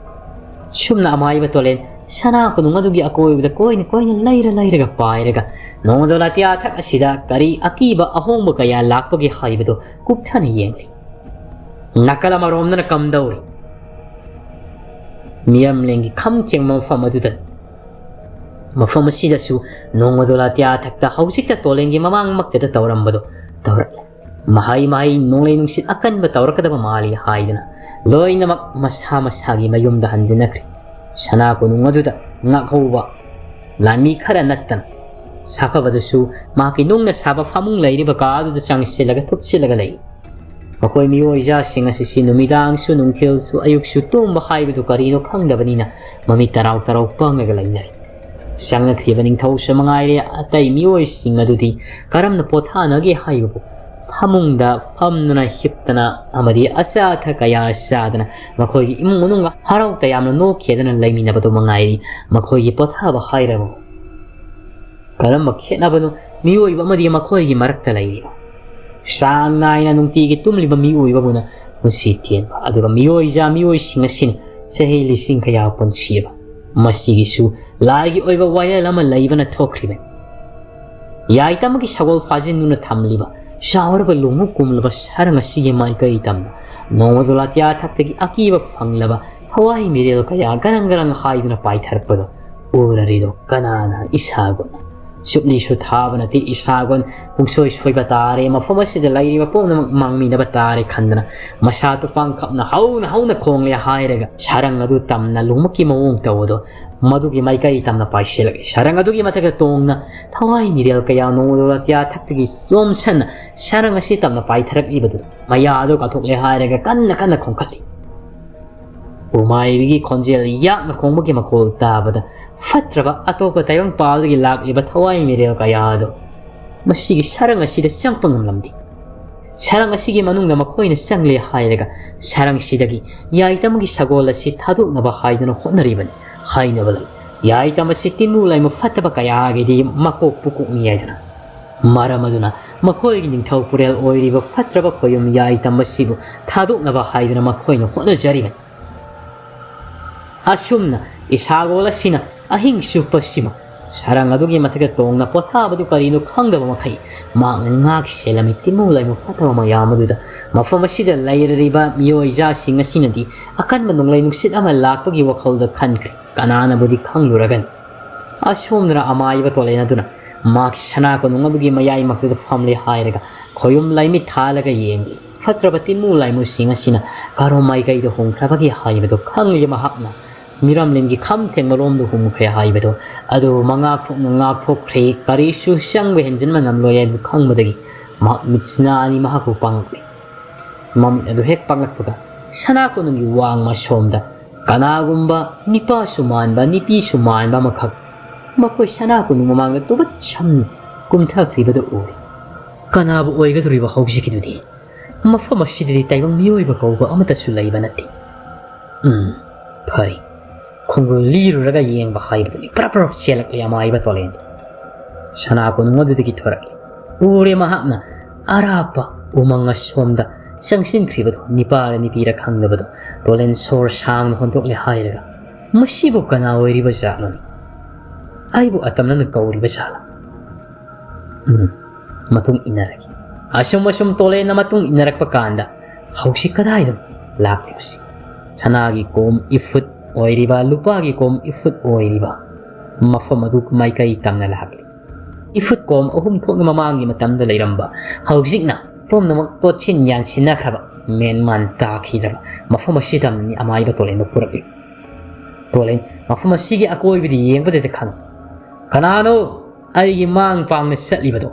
ꯁꯨꯝꯅ ꯑꯃꯥꯏꯕ ꯇꯣꯂꯦꯟ ꯁꯅꯥ ꯀꯣꯅꯨꯡ ꯑꯗꯨꯒꯤ ꯑꯀꯣꯏꯕꯗ ꯀꯣꯏꯅ ꯀꯣꯏꯅ ꯂꯩꯔ ꯂꯩꯔꯒ ꯄꯥꯏꯔꯒ ꯅꯣꯡꯃꯗꯣ ꯂꯥꯇꯤꯌꯥ ꯊꯛ ꯑꯁꯤꯗ ꯀꯔꯤ ꯑꯀꯤꯕ ꯑꯍꯣꯡꯕ ꯀꯌꯥ ꯂꯥꯛꯄꯒꯦ ꯍꯥꯏꯕꯗꯨ ꯀꯨꯞꯊꯅ ꯌꯦꯡꯂꯤ꯫ ꯅꯥꯀꯜ ꯑꯃꯔꯣꯝꯗꯅ ꯀꯝꯗꯧꯔꯤ? ꯃꯤꯔꯝꯂꯦꯟꯒꯤ ꯈꯝ ꯊꯦꯡꯕ ꯃꯐꯝ ꯑꯗꯨꯗ, ꯃꯐꯝ ꯑꯁꯤꯗꯁꯨ ꯅꯣꯡꯃꯗꯣ ꯂꯥꯇꯤꯌꯥ ꯊꯛꯇ ꯍꯧꯖꯤꯛꯇ ꯇꯣꯂꯦꯟꯒꯤ ꯃꯃꯥꯡꯃꯛꯇꯗ ꯇꯧꯔꯝꯕꯗꯣ ꯇꯧꯔꯛꯂꯦ꯫ ꯃꯍꯩ ꯃꯍꯩ ꯅꯣꯡꯂꯩ ꯅꯨꯡꯁꯤꯠ ꯑꯀꯟꯕ ꯇꯧꯔꯛꯀꯗꯕ ꯃꯥꯜꯂꯤ ꯍꯥꯏꯗꯨꯅ ꯂꯣꯏꯅꯃꯛ ꯃꯁꯥ ꯃꯁꯥꯒꯤ ꯃꯌꯨꯝꯗ ꯍꯟꯖꯤꯟꯅꯈ꯭ꯔꯦ꯫ ꯁꯅꯥ ꯀꯣꯅꯨꯡ ꯑꯗꯨꯗ ꯉꯥꯛꯍꯧꯕ ꯂꯥꯟꯃꯤ ꯈꯔ ꯅꯠꯇꯅ ꯁꯥꯐꯕꯗꯨꯁꯨ ꯃꯍꯥꯛꯀꯤ ꯅꯨꯡꯅ ꯁꯥꯕ ꯐꯃꯨꯡ ꯂꯩꯔꯤꯕ ꯀꯥ ꯑꯗꯨꯗ ꯆꯪꯁꯤꯜꯂꯒ ꯊꯨꯞꯆꯤꯜꯂꯒ ꯂꯩ꯫ ꯃꯈꯣꯏ ꯃꯤꯑꯣꯏ ꯖꯥꯠꯁꯤꯡ ꯑꯁꯤꯁꯤ ꯅꯨꯃꯤꯗꯥꯡꯁꯨ ꯅꯨꯡꯊꯤꯜꯁꯨ ꯑꯌꯨꯛꯁꯨ ꯇꯨꯝꯕ ꯍꯥꯏꯕꯗꯨ ꯀꯔꯤꯅꯣ ꯈꯪꯗꯕꯅꯤꯅ ꯃꯃꯤꯠ ꯇꯔꯥꯎ ꯇꯔꯥꯎ ꯄꯥꯡꯂꯒ ꯂꯩꯅꯔꯤ꯫ ꯆꯪꯂꯛꯈ꯭ꯔꯤꯕ ꯅꯤꯡꯊꯧꯁꯨ ꯃꯉꯥꯏꯔꯦ, ꯑꯇꯩ ꯃꯤꯑꯣꯏꯁꯤꯡ ꯑꯗꯨꯗꯤ ꯀꯔꯝꯅ ꯄꯣꯊꯥꯅꯒꯦ ꯍꯥꯏꯕꯕꯨ ꯐꯃꯨꯡꯗ ꯐꯝꯗꯨꯅ ꯍꯤꯞꯇꯅ ꯑꯃꯗꯤ ꯑꯆꯥ ꯑꯊꯛ ꯀꯌꯥ ꯆꯥꯗꯅ ꯃꯈꯣꯏꯒꯤ ꯏꯃꯨꯡ ꯃꯅꯨꯡꯒ ꯍꯔꯥꯎ ꯇꯌꯥꯝꯅ ꯅꯣꯛꯈꯤꯗꯅ ꯂꯩꯃꯤꯟꯅꯕꯗꯨ ꯃꯉꯥꯏꯔꯤ ꯃꯈꯣꯏꯒꯤ ꯄꯣꯊꯥꯕ ꯍꯥꯏꯔꯕ꯫ ꯀꯔꯝꯕ ꯈꯦꯠꯅꯕꯅꯣ ꯃꯤꯑꯣꯏꯕ ꯑꯃꯗꯤ ꯃꯈꯣꯏꯒꯤ ꯃꯔꯛꯇ ꯂꯩꯔꯤꯕ? ꯆꯥꯡ ꯅꯥꯏꯅ ꯅꯨꯡꯇꯤꯒꯤ ꯇꯨꯝꯂꯤꯕ ꯃꯤꯑꯣꯏꯕꯕꯨꯅ ꯄꯨꯟꯁꯤ ꯇꯦꯟꯕ, ꯑꯗꯨꯒ ꯃꯤꯑꯣꯏꯖꯥ ꯃꯤꯑꯣꯏꯁꯤꯡ ꯑꯁꯤꯅ ꯆꯍꯤ ꯂꯤꯁꯤꯡ ꯀꯌꯥ ꯄꯨꯟꯁꯤꯕ꯫ ꯃꯁꯤꯒꯤꯁꯨ ꯂꯥꯏꯒꯤ ꯑꯣꯏꯕ ꯋꯥꯌꯦꯜ ꯑꯃ ꯂꯩꯕꯅ ꯊꯣꯛꯈ꯭ꯔꯤꯕꯅꯤ꯫ ꯌꯥꯏꯇꯃꯒꯤ ꯁꯒꯣꯜ ꯐꯥꯖꯤꯟꯗꯨꯅ ꯊꯝꯂꯤꯕ ꯆꯥꯎꯔꯕ ꯂꯣꯡꯍꯨ ꯀꯨꯝꯂꯕ ꯁꯔꯪ ꯑꯁꯤꯒꯤ ꯃꯥꯏꯀꯩ ꯇꯝꯅ ꯅꯣꯡꯃꯗꯣ ꯂꯥꯇꯤꯌꯥ ꯊꯛꯇꯒꯤ ꯑꯀꯤꯕ ꯐꯪꯂꯕ ꯊꯋꯥꯏ ꯃꯤꯔꯦꯜ ꯀꯌꯥ ꯒꯔꯪ ꯒꯔꯪ ꯍꯥꯏꯗꯨꯅ ꯄꯥꯏꯊꯔꯛꯄꯗꯣ ꯎꯔꯔꯤꯗꯣ ꯀꯅꯥꯅ? ꯏꯁꯥꯒꯣꯟ꯫ ꯁꯨꯞꯂꯤꯁꯨ ꯊꯥꯕ ꯅꯠꯇꯦ ꯏꯁꯥꯒꯣꯟ꯫ ꯄꯨꯡꯁꯣꯏ ꯁꯣꯏꯕ ꯇꯥꯔꯦ, ꯃꯐꯝ ꯑꯁꯤꯗ ꯂꯩꯔꯤꯕ ꯄꯨꯝꯅꯃꯛ ꯃꯥꯡꯃꯤꯟꯅꯕ ꯇꯥꯔꯦ ꯈꯟꯗꯅ ꯃꯁꯥ ꯇꯨꯐꯥꯟ ꯈꯞꯅ ꯍꯧꯅ ꯍꯧꯅ ꯈꯣꯡꯂꯦ ꯍꯥꯏꯔꯒ ꯁꯔꯪ ꯑꯗꯨ ꯇꯝꯅ ꯂꯨꯃꯛꯀꯤ ꯃꯑꯣꯡ ꯇꯧꯕꯗꯣ ꯃꯗꯨꯒꯤ ꯃꯥꯏꯀꯩ ꯇꯝꯅ ꯄꯥꯏꯁꯤꯜꯂꯛꯏ꯫ ꯁꯔꯪ ꯑꯗꯨꯒꯤ ꯃꯊꯛꯇ ꯇꯣꯡꯅ ꯊꯋꯥꯏ ꯃꯤꯔꯦꯜ ꯀꯌꯥ ꯅꯣꯡꯃꯗꯣ ꯑꯇꯤꯌꯥ ꯊꯛꯇꯒꯤ ꯌꯣꯝꯁꯟꯅ ꯁꯔꯪ ꯑꯁꯤ ꯇꯝꯅ ꯄꯥꯏꯊꯔꯛꯂꯤꯕꯗꯨꯗ ꯃꯌꯥ ꯑꯗꯨ ꯀꯥꯊꯣꯛꯂꯦ ꯍꯥꯏꯔꯒ ꯀꯟꯅ ꯀꯟꯅ ꯈꯣꯡꯀꯠꯂꯤ꯫ ꯎꯃꯥꯏꯕꯤꯒꯤ ꯈꯣꯟꯖꯦꯜ ꯌꯥꯛꯅ ꯈꯣꯡꯕꯒꯤ ꯃꯈꯣꯜ ꯇꯥꯕꯗ ꯐꯠꯇ꯭ꯔꯕ ꯑꯇꯣꯞꯄ ꯇꯥꯏꯕꯪꯄꯥꯜꯗꯒꯤ ꯂꯥꯛꯂꯤꯕ ꯊꯋꯥꯏ ꯃꯤꯔꯦꯜ ꯀꯌꯥ ꯑꯗꯨ ꯃꯁꯤꯒꯤ ꯁꯔꯪ ꯑꯁꯤꯗ ꯆꯪꯄ ꯉꯝꯂꯝꯗꯦ꯫ ꯁꯔꯪ ꯑꯁꯤꯒꯤ ꯃꯅꯨꯡꯗ ꯃꯈꯣꯏꯅ ꯆꯪꯂꯦ ꯍꯥꯏꯔꯒ ꯁꯔꯪꯁꯤꯗꯒꯤ ꯌꯥꯏꯇꯝꯒꯤ ꯁꯒꯣꯜ ꯑꯁꯤ ꯊꯥꯗꯣꯛꯅꯕ ꯍꯥꯏꯗꯨꯅ ꯍꯣꯠꯅꯔꯤꯕꯅꯤ꯫ ꯍꯥꯏꯅꯕ ꯂꯩ, ꯌꯥꯏꯇꯝ ꯑꯁꯤ ꯇꯤꯟꯃꯨ ꯂꯥꯏꯃꯨ ꯐꯠꯇꯕ ꯀꯌꯥꯒꯤꯗꯤ ꯃꯀꯣꯛ ꯄꯨꯀꯣꯛꯅꯤ ꯍꯥꯏꯗꯅ꯫ ꯃꯔꯝ ꯑꯗꯨꯅ ꯃꯈꯣꯏꯒꯤ ꯅꯤꯡꯊꯧ ꯄꯨꯔꯦꯜ ꯑꯣꯏꯔꯤꯕ ꯐꯠꯇ꯭ꯔꯕ ꯈꯣꯌꯨꯝ ꯌꯥꯏꯇꯝ ꯑꯁꯤꯕꯨ ꯊꯥꯗꯣꯛꯅꯕ ꯍꯥꯏꯗꯨꯅ ꯃꯈꯣꯏꯅ ꯍꯣꯠꯅꯖꯔꯤꯕꯅꯤ꯫ ꯑꯁꯨꯝꯅ ꯏꯁꯥꯒꯣꯜ ꯑꯁꯤꯅ ꯑꯍꯤꯡ ꯆꯨꯞꯄꯁꯤꯃ ꯁꯔꯪ ꯑꯗꯨꯒꯤ ꯃꯊꯛꯇ ꯇꯣꯡꯅ ꯄꯣꯊꯥꯕꯗꯨ ꯀꯔꯤꯅꯣ ꯈꯪꯗꯕ ꯃꯈꯩ ꯃꯍꯥꯛꯅ ꯉꯥꯛ ꯁꯦꯜꯂꯝꯃꯤ ꯇꯤꯟꯃꯨ ꯂꯥꯏꯃꯨ ꯐꯠꯇꯕ ꯃꯌꯥꯝ ꯑꯗꯨꯗ꯫ ꯃꯐꯝ ꯑꯁꯤꯗ ꯂꯩꯔꯤꯕ ꯃꯤꯑꯣꯏꯖꯥꯁꯤꯡ ꯑꯁꯤꯅꯗꯤ ꯑꯀꯟꯕ ꯅꯣꯡꯂꯩ ꯅꯨꯡꯁꯤꯠ ꯑꯃ ꯂꯥꯛꯄꯒꯤ ꯋꯥꯈꯜꯗ ꯈꯟꯈ꯭ꯔꯦ꯫ ꯀꯅꯥꯅꯕꯨꯗꯤ ꯈꯪꯂꯨꯔꯒꯅꯤ? ꯑꯁꯣꯝꯗꯅ ꯑꯃꯥꯏꯕ ꯇꯣꯂꯦꯟ ꯑꯗꯨꯅ ꯃꯍꯥꯛꯀꯤ ꯁꯅꯥ ꯀꯣꯅꯨꯡ ꯑꯗꯨꯒꯤ ꯃꯌꯥꯏ ꯃꯛꯇꯗ ꯐꯝꯂꯦ ꯍꯥꯏꯔꯒ ꯈꯣꯌꯨꯝ ꯂꯥꯏꯃꯤꯠ ꯊꯥꯜꯂꯒ ꯌꯦꯡꯂꯤ꯫ ꯐꯠꯇ꯭ꯔꯕ ꯇꯤꯟꯃꯨ ꯂꯥꯏꯃꯨꯁꯤꯡ ꯑꯁꯤꯅ ꯀꯔꯣꯝ ꯃꯥꯏꯀꯩꯗ ꯍꯣꯡꯈ꯭ꯔꯕꯒꯦ ꯍꯥꯏꯕꯗꯨ ꯈꯪꯂꯤ꯫ ꯃꯍꯥꯛꯅ ꯃꯤꯔꯝꯂꯦꯟꯒꯤ ꯈꯝ ꯊꯦꯡꯕꯔꯣꯝꯗ ꯍꯨꯝꯈ꯭ꯔꯦ ꯍꯥꯏꯕꯗꯨ ꯑꯗꯨ ꯃꯉꯥꯛ ꯊꯣꯛꯅ ꯉꯥꯛꯊꯣꯛꯈ꯭ꯔꯦ꯫ ꯀꯔꯤꯁꯨ ꯆꯪꯕ ꯍꯦꯟꯖꯤꯟꯕ ꯉꯝꯂꯣꯏ ꯍꯥꯏꯕꯗꯨ ꯈꯪꯕꯗꯒꯤ ꯃꯍꯥꯛ ꯃꯤꯠꯁꯤꯅ ꯑꯅꯤ ꯃꯍꯥꯛꯄꯨ ꯄꯥꯡꯂꯛꯂꯤ꯫ ꯃꯃꯤꯠ ꯑꯗꯨ ꯍꯦꯛ ꯄꯥꯡꯂꯛꯄꯒ ꯁꯅꯥ ꯀꯣꯅꯨꯡꯒꯤ ꯋꯥꯡꯃ ꯁꯣꯝꯗ ꯀꯅꯥꯒꯨꯝꯕ ꯅꯤꯄꯥꯁꯨ ꯃꯥꯟꯕ ꯅꯤꯄꯤꯁꯨ ꯃꯥꯟꯕ ꯑꯃꯈꯛ ꯃꯈꯣꯏ ꯁꯅꯥ ꯀꯣꯅꯨꯡ ꯃꯃꯥꯡꯗ ꯇꯨꯕꯠ ꯁꯝꯅ ꯀꯨꯝꯊꯈ꯭ꯔꯤꯕꯗꯨ ꯎꯔꯦ꯫ ꯀꯅꯥꯕꯨ ꯑꯣꯏꯒꯗꯧꯔꯤꯕ ꯍꯧꯖꯤꯛꯀꯤꯗꯨꯗꯤ? ꯃꯐꯝ ꯑꯁꯤꯗꯗꯤ ꯇꯥꯏꯕꯪ ꯃꯤꯑꯣꯏꯕ ꯀꯧꯕ ꯑꯃꯠꯇꯁꯨ ꯂꯩꯕ ꯅꯠꯇꯦ꯫ ꯎꯝ, ꯐꯔꯦ꯫ ꯈꯣꯡꯒꯨꯜ ꯂꯤꯔꯨꯔꯒ ꯌꯦꯡꯕ ꯍꯥꯏꯕꯗꯨꯅꯤ꯫ ꯄ꯭ꯔꯞ ꯄ꯭ꯔꯞ ꯆꯦꯜꯂꯛꯂꯦ ꯑꯃꯥꯏꯕ ꯇꯣꯂꯦꯟ꯫ ꯁꯅꯥ ꯀꯣꯅꯨꯡ ꯑꯗꯨꯗꯒꯤ ꯊꯣꯔꯛꯂꯤ꯫ ꯎꯔꯦ ꯃꯍꯥꯛꯅ ꯑꯔꯥꯞꯄ ꯎꯃꯪ ꯑꯁꯣꯝꯗ ꯆꯪꯁꯤꯟꯈ꯭ꯔꯤꯕꯗꯣ, ꯅꯤꯄꯥꯔ ꯅꯤꯄꯤꯔ ꯈꯪꯗꯕꯗꯣ꯫ ꯇꯣꯂꯦꯟ ꯁꯣꯔ ꯁꯥꯡꯅ ꯍꯣꯟꯗꯣꯛꯂꯦ ꯍꯥꯏꯔꯒ, "ꯃꯁꯤꯕꯨ ꯀꯅꯥ ꯑꯣꯏꯔꯤꯕ ꯖꯥꯠꯅꯣꯅꯦ? ꯑꯩꯕꯨ ꯑꯇꯝꯅꯅ ꯀꯧꯔꯤꯕ ꯖꯥꯠꯂ?" ꯎꯝ, ꯃꯇꯨꯡ ꯏꯟꯅꯔꯒꯦ꯫ ꯑꯁꯨꯝ ꯑꯁꯨꯝ ꯇꯣꯂꯦꯟꯅ ꯃꯇꯨꯡ ꯏꯟꯅꯔꯛꯄ ꯀꯥꯟꯗ, ꯍꯧꯖꯤꯛ ꯀꯗꯥꯏꯗꯅꯣ ꯂꯥꯛꯂꯤꯕꯁꯤ? ꯁꯅꯥꯒꯤ ꯀꯣꯝ ꯏꯐꯨꯠ ꯑꯣꯏꯔꯤꯕ, ꯂꯨꯄꯥꯒꯤ ꯀꯣꯝ ꯏꯐꯨꯠ ꯑꯣꯏꯔꯤꯕ ꯃꯐꯝ ꯑꯗꯨ ꯃꯥꯏꯀꯩ ꯇꯝꯅ ꯂꯥꯛꯂꯤ꯫ ꯏꯐꯨꯠ ꯀꯣꯝ ꯑꯍꯨꯝ ꯊꯣꯛꯅ ꯃꯃꯥꯡꯒꯤ ꯃꯇꯝꯗ ꯂꯩꯔꯝꯕ, ꯍꯧꯖꯤꯛꯅ ꯄꯨꯝꯅꯃꯛ ꯇꯣꯠꯁꯤꯟ ꯌꯥꯟꯁꯤꯟꯅꯈ꯭ꯔꯕ, ꯃꯦꯟ ꯃꯥꯟ ꯇꯥꯈꯤꯗ꯭ꯔꯕ ꯃꯐꯝ ꯑꯁꯤꯗ ꯑꯃꯥꯏꯕ ꯇꯣꯂꯦꯟꯕꯨ ꯄꯨꯔꯛꯂꯤ꯫ ꯇꯣꯂꯦꯟ, ꯃꯐꯝ ꯑꯁꯤꯒꯤ ꯑꯀꯣꯏꯕꯗ ꯌꯦꯡꯕꯗꯗꯤ ꯈꯪꯏ꯫ "ꯀꯅꯥꯅꯣ ꯑꯩꯒꯤ ꯃꯥꯡ ꯄꯥꯡꯅ ꯆꯠꯂꯤꯕꯗꯣ?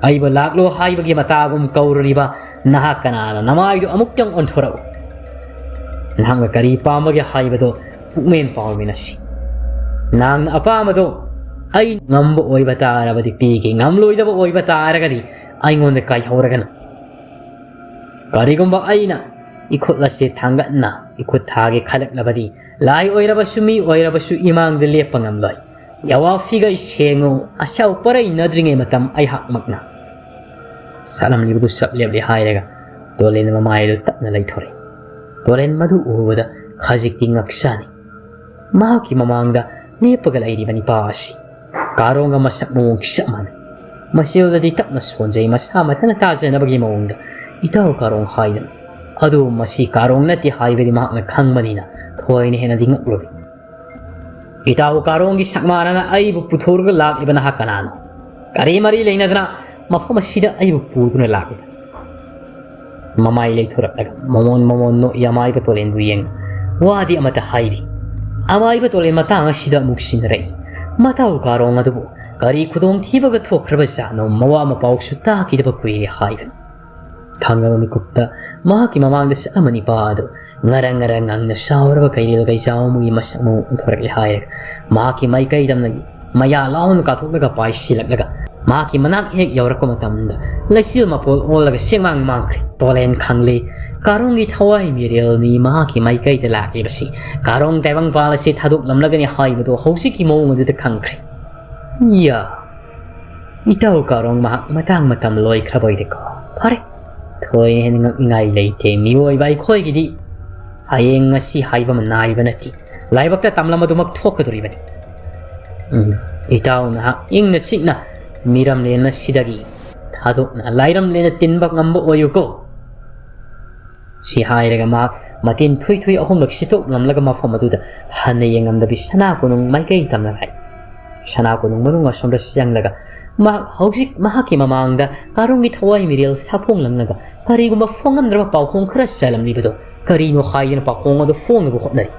ꯑꯩꯕꯨ ꯂꯥꯛꯂꯣ ꯍꯥꯏꯕꯒꯤ ꯃꯇꯥꯒꯨꯝ ꯀꯧꯔꯨꯔꯤꯕ ꯅꯍꯥꯛ ꯀꯅꯥꯅꯣ? ꯅꯃꯥꯏꯗꯨ ꯑꯃꯨꯛꯇꯪ ꯑꯣꯟꯊꯣꯔꯛꯎ꯫ ꯅꯍꯥꯛꯅ ꯀꯔꯤ ꯄꯥꯝꯕꯒꯦ ꯍꯥꯏꯕꯗꯣ ꯄꯨꯛꯃꯦꯟ ꯄꯥꯎꯃꯤꯟꯅꯁꯤ꯫ ꯅꯍꯥꯛꯅ ꯑꯄꯥꯝꯕꯗꯣ ꯑꯩ ꯉꯝꯕ ꯑꯣꯏꯕ ꯇꯥꯔꯕꯗꯤ ꯄꯤꯒꯦ, ꯉꯝꯂꯣꯏꯗꯕ ꯑꯣꯏꯕ ꯇꯥꯔꯒꯗꯤ ꯑꯩꯉꯣꯟꯗ ꯀꯥꯏꯍꯧꯔꯒꯅꯨ꯫ ꯀꯔꯤꯒꯨꯝꯕ ꯑꯩꯅ ꯏꯈꯨꯠ ꯑꯁꯤ ꯊꯥꯡꯒꯠꯅ ꯏꯈꯨꯠ ꯊꯥꯒꯦ ꯈꯜꯂꯛꯂꯕꯗꯤ, ꯂꯥꯏ ꯑꯣꯏꯔꯕꯁꯨ ꯃꯤ ꯑꯣꯏꯔꯕꯁꯨ ꯏꯃꯥꯡꯗ ꯂꯦꯞꯄ ꯉꯝꯂꯣꯏ꯫ ꯌꯥꯋꯥ ꯐꯤꯒꯩ ꯁꯦꯡꯉꯨ, ꯑꯁꯥꯎ ꯄꯔꯩꯅꯗ꯭ꯔꯤꯉꯩ ꯃꯇꯝ ꯑꯩꯍꯥꯛꯃꯛꯅ ꯁꯠꯂꯝꯂꯤꯕꯗꯨ ꯆꯞ ꯂꯦꯞꯂꯦ" ꯍꯥꯏꯔꯒ ꯇꯣꯂꯦꯟ ꯃꯃꯥꯏꯗꯨ ꯇꯞꯅ ꯂꯩꯊꯣꯔꯛꯏ꯫ ꯇꯣꯂꯦꯟ ꯃꯗꯨ ꯎꯕꯗ ꯈꯖꯤꯛꯇꯤ ꯉꯛꯆꯥꯅꯤ꯫ ꯃꯍꯥꯛꯀꯤ ꯃꯃꯥꯡꯗ ꯂꯦꯞꯄꯒ ꯂꯩꯔꯤꯕ ꯅꯤꯄꯥ ꯑꯁꯤ ꯀꯥꯔꯣꯡꯒ ꯃꯁꯛ ꯃꯑꯣꯡ ꯆꯞ ꯃꯥꯟꯅꯩ꯫ ꯃꯆꯦꯜꯗꯗꯤ ꯇꯞꯅ ꯁꯣꯟꯖꯩ, ꯃꯁꯥ ꯃꯊꯟꯇ ꯇꯥꯖꯅꯕꯒꯤ ꯃꯑꯣꯡꯗ "ꯏꯇꯥꯎ ꯀꯥꯔꯣꯡ" ꯍꯥꯏꯗꯅ꯫ ꯑꯗꯨꯕꯨ ꯃꯁꯤ ꯀꯥꯔꯣꯡ ꯅꯠꯇꯦ ꯍꯥꯏꯕꯗꯤ ꯃꯍꯥꯛꯅ ꯈꯪꯕꯅꯤꯅ ꯊꯣꯏꯅ ꯍꯦꯟꯅꯗꯤ ꯉꯛꯂꯨꯗꯦ꯫ "ꯏꯇꯥꯎ ꯀꯥꯔꯣꯡꯒꯤ ꯁꯛꯃꯥꯟꯅꯅ ꯑꯩꯕꯨ ꯄꯨꯊꯣꯛꯂꯒ ꯂꯥꯛꯂꯤꯕ ꯅꯍꯥꯛ ꯀꯅꯥꯅꯣ? ꯀꯔꯤ ꯃꯔꯤ ꯂꯩꯅꯗꯅ ꯃꯐꯝ ꯑꯁꯤꯗ ꯑꯩꯕꯨ ꯄꯨꯗꯨꯅ ꯂꯥꯛꯂꯤꯕ?" ꯃꯃꯥꯏ ꯂꯩꯊꯣꯔꯛꯂꯒ ꯃꯃꯣꯟ ꯃꯃꯣꯟ ꯅꯣꯛꯏ ꯑꯃꯥꯏꯕ ꯇꯣꯂꯦꯟꯕꯨ ꯌꯦꯡꯅ꯫ ꯋꯥꯗꯤ ꯑꯃꯠꯇ ꯍꯥꯏꯗꯦ꯫ ꯑꯃꯥꯏꯕ ꯇꯣꯂꯦꯟ ꯃꯇꯥꯡ ꯑꯁꯤꯗ ꯑꯃꯨꯛ ꯁꯤꯟꯅꯔꯛꯏ꯫ "ꯃꯇꯥꯎ ꯀꯥꯔꯣꯡ ꯑꯗꯨꯕꯨ ꯀꯔꯤ ꯈꯨꯗꯣꯡꯊꯤꯕꯒ ꯊꯣꯛꯈ꯭ꯔꯕ ꯖꯥꯠꯅꯣ? ꯃꯋꯥ ꯃꯄꯥꯎꯁꯨ ꯇꯥꯈꯤꯗꯕ ꯀꯨꯏꯔꯦ" ꯍꯥꯏꯗꯅ꯫ ꯊꯪꯅꯕ ꯃꯤꯀꯨꯞꯇ ꯃꯍꯥꯛꯀꯤ ꯃꯃꯥꯡꯗ ꯆꯠꯂꯝꯕ ꯅꯤꯄꯥ ꯑꯗꯨ ꯉꯔꯪ ꯉꯔꯪ ꯉꯪꯅ ꯆꯥꯎꯔꯕ ꯀꯩꯔꯦꯜ ꯀꯩꯆꯥꯎ ꯑꯃꯒꯤ ꯃꯁꯛ ꯃꯑꯣꯡ ꯎꯠꯊꯣꯔꯛꯂꯦ ꯍꯥꯏꯔꯒ ꯃꯍꯥꯛꯀꯤ ꯃꯥꯏꯀꯩꯗ ꯃꯌꯥ ꯂꯥꯎꯅ ꯀꯥꯊꯣꯛꯂꯒ ꯄꯥꯏꯁꯤꯜꯂꯛꯂꯒ ꯃꯍꯥꯛꯀꯤ ꯃꯅꯥꯛ ꯍꯦꯛ ꯌꯧꯔꯛꯄ ꯃꯇꯝꯗ ꯂꯩꯆꯤꯜ ꯃꯄꯣꯜ ꯑꯣꯜꯂꯒ ꯁꯦꯡꯃꯥꯡ ꯃꯥꯡꯈ꯭ꯔꯦ꯫ ꯇꯣꯂꯦꯟ ꯈꯪꯂꯦ, ꯀꯥꯔꯣꯡꯒꯤ ꯊꯋꯥꯏ ꯃꯤꯔꯦꯜꯅꯤ ꯃꯍꯥꯛꯀꯤ ꯃꯥꯏꯀꯩꯗ ꯂꯥꯛꯂꯤꯕꯁꯤ꯫ ꯀꯥꯔꯣꯡ ꯇꯥꯏꯕꯪꯄꯥꯜ ꯑꯁꯤ ꯊꯥꯗꯣꯛꯂꯝꯂꯒꯅꯤ ꯍꯥꯏꯕꯗꯨ ꯍꯧꯖꯤꯛꯀꯤ ꯃꯑꯣꯡ ꯑꯗꯨꯗ ꯈꯪꯈ꯭ꯔꯦ꯫ ꯌꯥ, ꯏꯇꯥꯎ ꯀꯥꯔꯣꯡ, ꯃꯍꯥꯛ ꯃꯇꯥꯡ ꯃꯇꯝ ꯂꯣꯏꯈ꯭ꯔꯕ ꯑꯣꯏꯔꯦꯀꯣ꯫ ꯐꯔꯦ, ꯊꯣꯏꯅ ꯍꯦꯟꯅ ꯉꯛꯅꯤꯡꯉꯥꯏ ꯂꯩꯇꯦ꯫ ꯃꯤꯑꯣꯏꯕ ꯑꯩꯈꯣꯏꯒꯤꯗꯤ ꯍꯌꯦꯡ ꯉꯁꯤ ꯍꯥꯏꯕ ꯑꯃ ꯅꯥꯏꯕ ꯅꯠꯇꯦ꯫ ꯂꯥꯏꯕꯛꯇ ꯇꯝꯂꯝꯕꯗꯨꯃꯛ ꯊꯣꯛꯀꯗꯧꯔꯤꯕꯅꯤ꯫ ꯎꯝ, ꯏꯇꯥꯎ ꯅꯍꯥꯛ ꯏꯪꯅ ꯆꯤꯛꯅ ꯃꯤꯔꯝꯂꯦꯟ ꯑꯁꯤꯗꯒꯤ ꯊꯥꯗꯣꯛꯅ ꯂꯥꯏꯔꯝꯂꯦꯟꯗ ꯇꯤꯟꯕ ꯉꯝꯕ ꯑꯣꯏꯌꯨꯀꯣ꯫ ꯁꯤ ꯍꯥꯏꯔꯒ ꯃꯍꯥꯛ ꯃꯇꯤꯟ ꯊꯨꯏ ꯊꯨꯏ ꯑꯍꯨꯝꯂꯛ ꯁꯤꯠꯇꯣꯛꯂꯝꯂꯒ ꯃꯐꯝ ꯑꯗꯨꯗ ꯍꯟꯅ ꯌꯦꯡꯉꯝꯗꯕꯤ ꯁꯅꯥ ꯀꯣꯅꯨꯡ ꯃꯥꯏꯀꯩ ꯇꯝꯅ ꯂꯥꯛꯏ꯫ ꯁꯅꯥ ꯀꯣꯅꯨꯡ ꯃꯅꯨꯡ ꯑꯁꯣꯝꯗ ꯆꯪꯂꯒ ꯃꯍꯥꯛ ꯍꯧꯖꯤꯛ ꯃꯍꯥꯛꯀꯤ ꯃꯃꯥꯡꯗ ꯀꯥꯔꯣꯡꯒꯤ ꯊꯋꯥꯏ ꯃꯤꯔꯦꯜ ꯁꯥꯐꯣꯡꯂꯝꯂꯒ ꯀꯔꯤꯒꯨꯝꯕ ꯐꯣꯡꯉꯝꯗ꯭ꯔꯕ ꯄꯥꯎꯈꯣꯡ ꯈꯔ ꯆꯥꯏꯂꯝꯂꯤꯕꯗꯣ ꯀꯔꯤꯅꯣ ꯍꯥꯏꯗꯨꯅ ꯄꯥꯎꯈꯣꯡ ꯑꯗꯨ ꯐꯣꯡꯅꯕ ꯍꯣꯠꯅꯔꯤ꯫